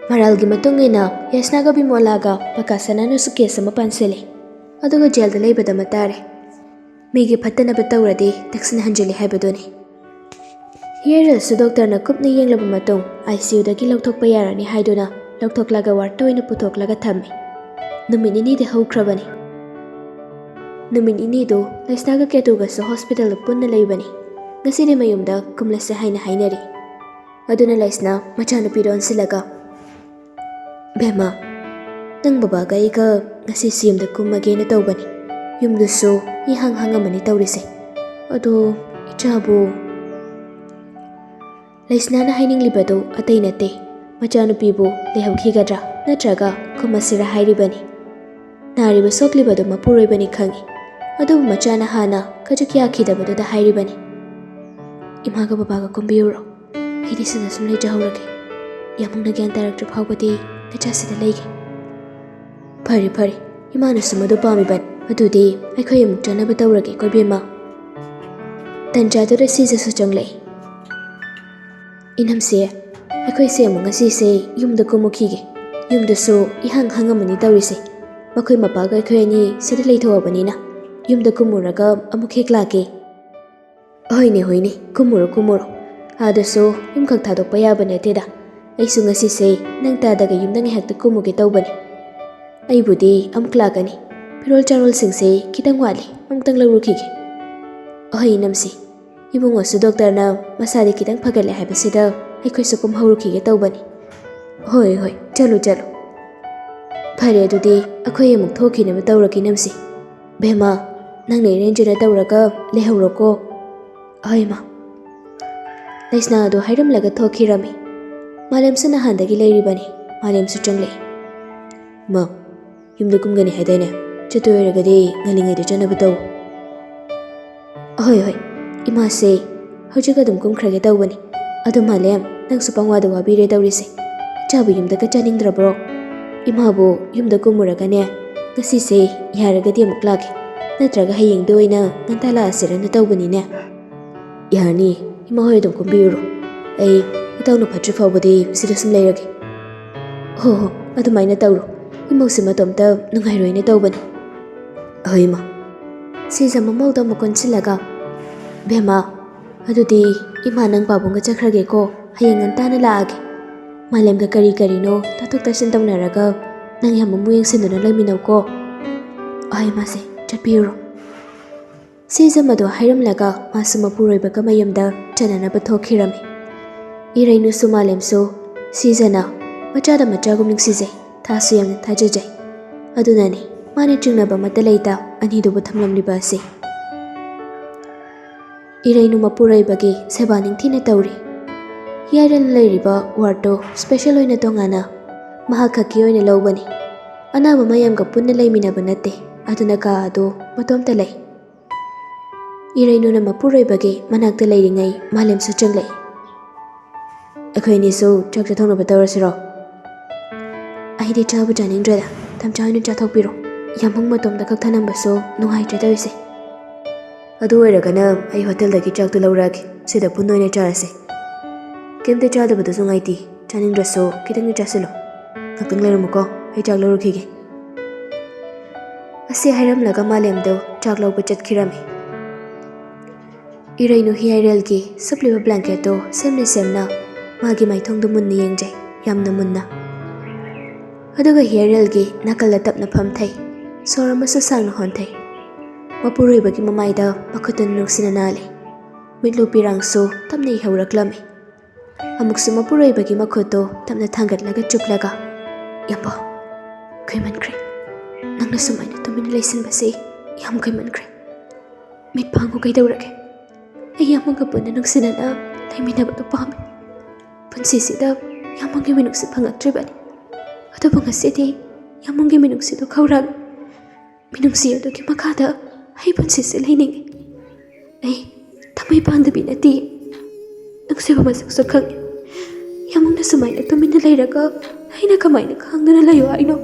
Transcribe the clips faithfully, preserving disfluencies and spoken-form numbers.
ꯃꯔꯥꯜꯒꯤ ꯃꯇꯨꯡ ꯏꯟꯅ ꯌꯥꯏꯁꯅꯥꯒ ꯕꯤꯃꯣꯂꯥꯒ ꯄꯀꯥꯁꯅꯥꯅꯁꯨ ꯀꯦꯁ ꯑꯃ ꯄꯥꯟꯁꯤꯜꯂꯤ꯫ ꯑꯗꯨꯒ ꯖꯦꯜꯗ ꯂꯩꯕꯗ ꯃꯇꯥꯔꯦ꯫ ꯃꯤꯒꯤ ꯐꯠꯇꯅꯕ ꯇꯧꯔꯗꯤ ꯇꯛꯁꯤꯟ ꯍꯟꯖꯤꯜꯂꯤ ꯍꯥꯏꯕꯗꯨꯅꯤ꯫ ꯍꯤꯌꯔꯦꯜꯁꯨ ꯗꯣꯛꯇꯔꯅ ꯀꯨꯞꯅ ꯌꯦꯡꯂꯕ ꯃꯇꯨꯡ ꯑꯥꯏ ꯁꯤ ꯌꯨꯗꯒꯤ ꯂꯧꯊꯣꯛꯄ ꯌꯥꯔꯅꯤ ꯍꯥꯏꯗꯨꯅ ꯂꯧꯊꯣꯛꯂꯒ ꯋꯥꯔꯗꯇ ꯑꯣꯏꯅ ꯄꯨꯊꯣꯛꯂꯒ ꯊꯝꯃꯤ꯫ ꯅꯨꯃꯤꯠ ꯅꯤꯅꯤꯗꯤ ꯍꯧꯈ꯭ꯔꯕꯅꯤ꯫ ꯅꯨꯃꯤꯠ ꯅꯤꯅꯤꯗꯨ ꯂꯩꯁꯅꯥꯒ ꯀꯦꯇꯨꯒꯁꯨ ꯍꯣꯁꯄꯤꯇꯥꯜꯗ ꯄꯨꯟꯅ ꯂꯩꯕꯅꯤ꯫ ꯉꯁꯤꯗꯤ ꯃꯌꯨꯝꯗ ꯀꯨꯝꯂꯁꯦ ꯍꯥꯏꯅ ꯍꯥꯏꯅꯔꯤ꯫ ꯑꯗꯨꯅ ꯂꯩꯁꯅꯥ ꯃꯆꯥꯅꯨꯄꯤꯗ ꯑꯣꯟꯁꯤꯜꯂꯒ, "ꯕꯦꯝꯃ, ꯅꯪ ꯕꯕꯥꯒ ꯑꯩꯒ ꯉꯁꯤꯁꯤ ꯌꯨꯝꯗ ꯀꯨꯝꯃꯒꯦꯅ ꯇꯧꯕꯅꯤ꯫ ꯌꯨꯝꯗꯨꯁꯨ ꯏꯍꯥꯡ ꯍꯥꯡꯉꯝꯃꯅꯤ ꯇꯧꯔꯤꯁꯦ꯫ ꯑꯗꯣ ꯏꯆꯥꯕꯨ?" ꯂꯩꯁꯅꯥꯅ ꯍꯥꯏꯅꯤꯡꯂꯤꯕꯗꯨ ꯑꯇꯩ ꯅꯠꯇꯦ, ꯃꯆꯥꯅꯨꯄꯤꯕꯨ ꯂꯩꯍꯧꯈꯤꯒꯗ꯭ꯔꯥ ꯅꯠꯇ꯭ꯔꯒ ꯀꯨꯝꯃꯁꯤꯔꯥ ꯍꯥꯏꯔꯤꯕꯅꯤ꯫ ꯅꯥꯔꯤꯕ ꯁꯣꯛꯂꯤꯕꯗꯨ ꯃꯄꯨꯔꯣꯏꯕꯅꯤ ꯈꯪꯏ, ꯑꯗꯨꯕꯨ ꯃꯆꯥꯅ ꯍꯥꯟꯅ ꯈꯖꯤꯛ ꯌꯥꯈꯤꯗꯕꯗꯨꯗ ꯍꯥꯏꯔꯤꯕꯅꯤ꯫ "ꯏꯃꯥꯒ ꯕꯕꯥꯒ ꯀꯨꯝꯕꯤꯔꯨꯔꯣ, ꯑꯩꯗꯤ ꯁꯤꯗ ꯁꯨꯝ ꯂꯩꯖꯍꯧꯔꯒꯦ꯫ ꯌꯥꯝꯃꯨꯛꯅ ꯒ꯭ꯌꯥꯟ ꯇꯥꯔꯛꯇ꯭ꯔꯤ ꯐꯥꯎꯕꯗꯤ ꯅꯆꯥꯁꯤꯗ ꯂꯩꯒꯦ"꯫ "ꯐꯔꯦ ꯐꯔꯦ, ꯏꯃꯥꯅꯁꯨ ꯃꯗꯨ ꯄꯥꯝꯃꯤꯕꯅꯤ꯫ ꯑꯗꯨꯗꯤ ꯑꯩꯈꯣꯏ ꯑꯃꯨꯛ ꯆꯠꯅꯕ ꯇꯧꯔꯒꯦꯀꯣ ꯏꯕꯦꯝꯃ"꯫ ꯇꯟꯖꯥꯗꯨꯗ ꯁꯤꯖꯁꯨ ꯆꯪꯂꯛꯏ꯫ "ꯏꯅꯝꯁꯦ, ꯑꯩꯈꯣꯏꯁꯦ ꯑꯃꯨꯛ ꯉꯁꯤꯁꯦ ꯌꯨꯝꯗ ꯀꯨꯝꯃꯨꯈꯤꯒꯦ꯫ ꯌꯨꯝꯗꯁꯨ ꯏꯍꯥꯡ ꯍꯥꯡꯉꯝꯃꯅꯤ ꯇꯧꯔꯤꯁꯦ꯫ ꯃꯈꯣꯏ ꯃꯄꯥꯒ ꯑꯩꯈꯣꯏ ꯑꯅꯤ ꯁꯤꯗ ꯂꯩꯊꯣꯛꯑꯕꯅꯤꯅ ꯌꯨꯝꯗ ꯀꯨꯝꯃꯨꯔꯒ ꯑꯃꯨꯛ ꯍꯦꯛ ꯂꯥꯛꯀꯦ"꯫ "ꯍꯣꯏꯅꯦ, ꯍꯣꯏꯅꯦ, ꯀꯨꯝꯃꯨꯔꯣ, ꯀꯨꯝꯃꯨꯔꯣ꯫ ꯑꯥꯗꯁꯨ ꯌꯨꯝꯈꯛ ꯊꯥꯗꯣꯛꯄ ꯌꯥꯕ ꯅꯠꯇꯦꯗ꯫ ꯑꯩꯁꯨ ꯉꯁꯤꯁꯦ ꯅꯪ ꯇꯥꯗꯒ ꯌꯨꯝꯗ ꯉꯥꯏꯍꯥꯛꯇ ꯀꯨꯝꯃꯨꯒꯦ ꯇꯧꯕꯅꯤ꯫ ꯑꯩꯕꯨꯗꯤ ꯑꯃꯨꯛ ꯂꯥꯛꯀꯅꯤ꯫ ꯐꯤꯔꯣꯜ ꯆꯥꯔꯣꯜꯁꯤꯡꯁꯦ ꯈꯤꯇꯪ ꯋꯥꯠꯂꯤ, ꯑꯃꯨꯛꯇꯪ ꯂꯧꯔꯨꯈꯤꯒꯦ"꯫ "ꯍꯣꯏ, ꯏꯅꯝꯁꯦ꯫ ꯏꯕꯨꯡꯉꯣꯁꯨ ꯗꯣꯛꯇꯔꯅ ꯃꯁꯥꯗꯤ ꯈꯤꯇꯪ ꯐꯒꯠꯂꯦ ꯍꯥꯏꯕꯁꯤꯗ ꯑꯩꯈꯣꯏꯁꯨ ꯀꯨꯝꯍꯧꯔꯨꯈꯤꯒꯦ ꯇꯧꯕꯅꯤ"꯫ "ꯍꯣꯏ, ꯍꯣꯏ, ꯆꯠꯂꯨ, ꯆꯠꯂꯨ꯫ ꯐꯔꯦ, ꯑꯗꯨꯗꯤ ꯑꯩꯈꯣꯏ ꯑꯃꯨꯛ ꯊꯣꯛꯈꯤꯅꯕ ꯇꯧꯔꯒꯦ, ꯏꯅꯝꯁꯦ꯫ ꯕꯦꯝꯃ, ꯅꯪꯅ ꯏꯔꯦꯟꯖꯅ ꯇꯧꯔꯒ ꯂꯩꯍꯧꯔꯣꯀꯣ"꯫ "ꯍꯣꯏ, ꯏꯃꯥ"꯫ ꯂꯩꯁꯅꯥ ꯑꯗꯨ ꯍꯥꯏꯔꯝꯂꯒ ꯊꯣꯛꯈꯤꯔꯝꯃꯤ꯫ ꯃꯥꯂꯦꯝꯁꯨ ꯅꯍꯥꯟꯗꯒꯤ ꯂꯩꯔꯤꯕꯅꯤ꯫ ꯃꯥꯂꯦꯝꯁꯨ ꯆꯪꯂꯛꯏ꯫ "ꯃꯥ, ꯌꯨꯝꯗ ꯀꯨꯝꯒꯅꯤ ꯍꯥꯏꯗꯥꯏꯅꯦ? ꯆꯠꯇꯣꯏ ꯑꯣꯏꯔꯒꯗꯤ ꯉꯜꯂꯤꯉꯩꯗ ꯆꯠꯅꯕ ꯇꯧ"꯫ "ꯑꯍꯣꯏ, ꯍꯣꯏ, ꯏꯃꯥꯁꯦ ꯍꯧꯖꯤꯛ ꯑꯗꯨꯝ ꯀꯨꯝꯈ꯭ꯔꯒꯦ ꯇꯧꯕꯅꯤ꯫ ꯑꯗꯣ ꯃꯥꯂꯦꯝ, ꯅꯪꯁꯨ ꯄꯪꯋꯥꯗ ꯋꯥꯕꯤꯔꯦ ꯇꯧꯔꯤꯁꯦ꯫ ꯏꯆꯥꯕꯨ ꯌꯨꯝꯗꯒ ꯆꯠꯅꯤꯡꯗ꯭ꯔꯕ꯭ꯔꯣ? ꯏꯃꯥꯕꯨ ꯌꯨꯝꯗ ꯀꯨꯝꯃꯨꯔꯒꯅꯦ, ꯉꯁꯤꯁꯦ ꯌꯥꯔꯒꯗꯤ ꯑꯃꯨꯛ ꯂꯥꯛꯀꯦ꯫ ꯅꯠꯇ꯭ꯔꯒ ꯍꯌꯦꯡꯗ ꯑꯣꯏꯅ ꯉꯟꯇꯥ ꯂꯥꯛꯑꯁꯤꯔꯅ ꯇꯧꯕꯅꯤꯅꯦ"꯫ "ꯌꯥꯔꯅꯤ, ꯏꯃꯥ ꯍꯣꯏ ꯑꯗꯨꯝ ꯀꯨꯝꯕꯤꯔꯨꯔꯣ꯫ ꯑꯩ ꯏꯇꯥꯎꯅ ꯐꯠꯇ꯭ꯔꯤ ꯐꯥꯎꯕꯗꯤ ꯁꯤꯗ ꯁꯨꯝ ꯂꯩꯔꯒꯦ"꯫ ꯍꯣ ꯍꯣ, ꯑꯗꯨꯃꯥꯏꯅ ꯇꯧꯔꯣ꯫ ꯏꯃꯧꯁꯦ ꯃꯇꯣꯝꯇ ꯅꯨꯡꯉꯥꯏꯔꯣꯏꯅ ꯇꯧꯕꯅꯤ꯫ ꯑꯍꯣꯏ ꯏꯃꯥ꯫ ꯁꯤꯖ ꯃꯃꯧꯗ ꯑꯃꯨꯛ ꯀꯣꯟꯁꯤꯜꯂꯒ, "ꯕꯦꯝꯃ, ꯑꯗꯨꯗꯤ ꯏꯃꯥ ꯅꯪ ꯄꯥꯕꯨꯡꯒ ꯆꯠꯈ꯭ꯔꯒꯦꯀꯣ, ꯍꯌꯦꯡ ꯉꯟꯇꯥꯅ ꯂꯥꯛꯑꯒꯦ꯫ ꯃꯥꯂꯦꯝꯒ ꯀꯔꯤ ꯀꯔꯤꯅꯣ ꯇꯥꯊꯣꯛ ꯇꯥꯁꯤꯟ ꯇꯧꯅꯔꯒ ꯅꯪ ꯌꯥꯝ ꯑꯃꯨꯛ ꯌꯦꯡꯁꯤꯟꯗꯨꯅ ꯂꯩꯃꯤꯟꯅꯧꯀꯣ꯫" "ꯑꯍꯣꯏ ꯏꯃꯥꯁꯦ, ꯆꯠꯄꯤꯔꯨꯔꯣ꯫" ꯁꯤꯖ ꯃꯗꯨ ꯍꯥꯏꯔꯝꯂꯒ ꯃꯥꯁꯨ ꯃꯄꯨꯔꯣꯏꯕꯒ ꯃꯌꯨꯝꯗ ꯆꯠꯅꯅꯕ ꯊꯣꯛꯈꯤꯔꯝꯃꯤ꯫ ꯏꯔꯩꯅꯨꯁꯨ ꯃꯥꯂꯦꯝꯁꯨ ꯁꯤꯖꯅ ꯃꯆꯥꯗ ꯃꯆꯥꯒꯨꯝ ꯅꯨꯡꯁꯤꯖꯩ, ꯊꯥꯁꯨ ꯌꯥꯝꯅ ꯊꯥꯖꯖꯩ꯫ ꯑꯗꯨꯅꯅꯤ ꯃꯥꯅ ꯆꯤꯡꯅꯕ ꯑꯃꯠꯇ ꯂꯩꯇ ꯑꯅꯤꯗꯨꯕꯨ ꯊꯝꯂꯝꯂꯤꯕ ꯑꯁꯤ꯫ ꯏꯔꯩꯅꯨ ꯃꯄꯨꯔꯣꯏꯕꯒꯤ ꯁꯦꯕꯥ ꯅꯤꯡꯊꯤꯅ ꯇꯧꯔꯤ꯫ ꯍꯤꯌꯥꯏꯔꯦꯜ ꯂꯩꯔꯤꯕ ꯋꯥꯔꯗꯇꯣ ꯁ꯭ꯄꯦꯁꯦꯜ ꯑꯣꯏꯅ ꯇꯣꯉꯥꯟꯅ ꯃꯍꯥꯛ ꯈꯛꯀꯤ ꯑꯣꯏꯅ ꯂꯧꯕꯅꯤ꯫ ꯑꯅꯥꯕ ꯃꯌꯥꯝꯒ ꯄꯨꯟꯅ ꯂꯩꯃꯤꯟꯅꯕ ꯅꯠꯇꯦ, ꯑꯗꯨꯅ ꯀꯥ ꯑꯗꯨ ꯃꯇꯣꯝꯇ ꯂꯩ꯫ ꯏꯔꯩꯅꯨꯅ ꯃꯄꯨꯔꯣꯏꯕꯒꯤ ꯃꯅꯥꯛꯇ ꯂꯩꯔꯤꯉꯩ ꯃꯥꯂꯦꯝꯁꯨ ꯆꯪꯂꯛꯏ꯫ "ꯑꯩꯈꯣꯏ ꯑꯅꯤꯁꯨ ꯆꯥꯛ ꯆꯥꯊꯣꯛꯅꯕ ꯇꯧꯔꯁꯤꯔꯣ?" "ꯑꯩꯗꯤ ꯆꯥꯕ ꯆꯥꯅꯤꯡꯗ꯭ꯔꯦꯗ, ꯇꯝꯆꯥ ꯍꯣꯏꯅ ꯆꯥꯊꯣꯛꯄꯤꯔꯣ꯫ ꯌꯥꯝꯕꯨꯡ ꯃꯇꯣꯝꯇ ꯈꯛ ꯊꯅꯝꯕꯁꯨ ꯅꯨꯡꯉꯥꯏꯇ꯭ꯔꯦ ꯇꯧꯔꯤꯁꯦ꯫" "ꯑꯗꯨ ꯑꯣꯏꯔꯒꯅ ꯑꯩ ꯍꯣꯇꯦꯜꯗꯒꯤ ꯆꯥꯛꯇꯨ ꯂꯧꯔꯛꯑꯒꯦ, ꯁꯤꯗ ꯄꯨꯟꯅ ꯑꯣꯏꯅ ꯆꯥꯔꯁꯦ꯫ ꯀꯩꯝꯇ ꯆꯥꯗꯕꯗꯨꯁꯨ ꯅꯨꯡꯉꯥꯏꯇꯦ, ꯆꯥꯅꯤꯡꯗ꯭ꯔꯁꯨ ꯈꯤꯇꯪꯗꯤ ꯆꯥꯁꯤꯜꯂꯣ꯫ ꯉꯥꯛꯇꯪ ꯂꯩꯔꯝꯃꯨꯀꯣ, ꯑꯩ ꯆꯥꯛ ꯂꯧꯔꯨꯈꯤꯒꯦ꯫" ꯑꯁꯤ ꯍꯥꯏꯔꯝꯂꯒ ꯃꯥꯂꯦꯝꯗꯨ ꯆꯥꯛ ꯂꯧꯕ ꯆꯠꯈꯤꯔꯝꯃꯤ꯫ ꯏꯔꯩꯅꯨ ꯍꯤꯌꯥꯏꯔꯦꯜꯒꯤ ꯁꯨꯞꯂꯤꯕ ꯕ꯭ꯂꯥꯡꯀꯦꯠꯇꯨ ꯁꯦꯝꯅ ꯁꯦꯝꯅ ꯃꯥꯒꯤ ꯃꯥꯏꯊꯣꯡꯗꯨ ꯃꯨꯟꯅ ꯌꯦꯡꯖꯩ, ꯌꯥꯝꯅ ꯃꯨꯟꯅ꯫ ꯑꯗꯨꯒ ꯍꯤꯌꯥꯏꯔꯦꯜꯒꯤ ꯅꯥꯀꯜꯗ ꯇꯞꯅ ꯐꯝꯊꯩ, ꯁꯣꯔ ꯑꯃꯁꯨ ꯁꯥꯡꯅ ꯍꯣꯟꯊꯩ꯫ ꯃꯄꯨꯔꯣꯏꯕꯒꯤ ꯃꯃꯥꯏꯗ ꯃꯈꯨꯠꯇꯨꯅ ꯅꯨꯡꯁꯤꯅ ꯅꯥꯜꯂꯤ꯫ ꯃꯤꯠꯂꯨ ꯄꯤꯔꯥꯡꯁꯨ ꯇꯞꯅ ꯏꯍꯧꯔꯛꯂꯝꯃꯤ꯫ ꯑꯃꯨꯛꯁꯨ ꯃꯄꯨꯔꯣꯏꯕꯒꯤ ꯃꯈꯨꯠꯇꯨ ꯇꯞꯅ ꯊꯥꯡꯒꯠꯂꯒ ꯆꯨꯞꯂꯒ, "ꯌꯥꯝꯕꯣ, ꯀꯨꯏꯃꯟꯈ꯭ꯔꯦ꯫ ꯅꯪꯅ ꯁꯨꯃꯥꯏꯅ ꯇꯨꯃꯤꯟꯅ ꯂꯩꯁꯤꯟꯕꯁꯤ ꯌꯥꯝ ꯀꯨꯏꯃꯟꯈ꯭ꯔꯦ꯫ ꯃꯤꯠ ꯄꯥꯡꯉꯨ ꯀꯩꯗꯧꯔꯒꯦ? ꯑꯩ ꯌꯥꯝꯕꯨꯡꯒ ꯄꯨꯟꯅ ꯅꯨꯡꯁꯤꯅꯅ ꯂꯩꯃꯤꯟꯅꯕꯗꯣ ꯄꯥꯝꯃꯤ꯫ ꯄꯨꯟꯁꯤꯁꯤꯗ ꯌꯥꯝꯕꯨꯡꯒꯤ ꯃꯤꯅꯨꯡꯁꯤ ꯐꯪꯉꯛꯇ꯭ꯔꯤꯕꯅꯤ꯫ ꯑꯗꯨꯕꯨ ꯉꯁꯤꯗꯤ ꯌꯥꯝꯕꯨꯡꯒꯤ ꯃꯤꯅꯨꯡꯁꯤꯗꯨ ꯈꯧꯔꯥꯡꯉꯤ꯫ ꯃꯤꯅꯨꯡꯁꯤ ꯑꯗꯨꯒꯤ ꯃꯈꯥꯗ ꯑꯩ ꯄꯨꯟꯁꯤꯁꯦ ꯂꯩꯅꯤꯡꯉꯤ꯫ ꯑꯩ ꯊꯃꯣꯏ ꯄꯥꯟꯗꯕꯤ ꯅꯠꯇꯦ꯫ ꯅꯨꯡꯁꯤꯕ ꯃꯁꯛꯁꯨ ꯈꯪꯉꯤ꯫ ꯌꯥꯝꯕꯨꯡꯅ ꯁꯨꯃꯥꯏꯅ ꯇꯨꯃꯤꯟꯅ ꯂꯩꯔꯒ ꯑꯩꯅ ꯀꯃꯥꯏꯅ ꯈꯥꯡꯗꯨꯅ ꯂꯩꯌꯨ ꯍꯥꯏꯅꯣ?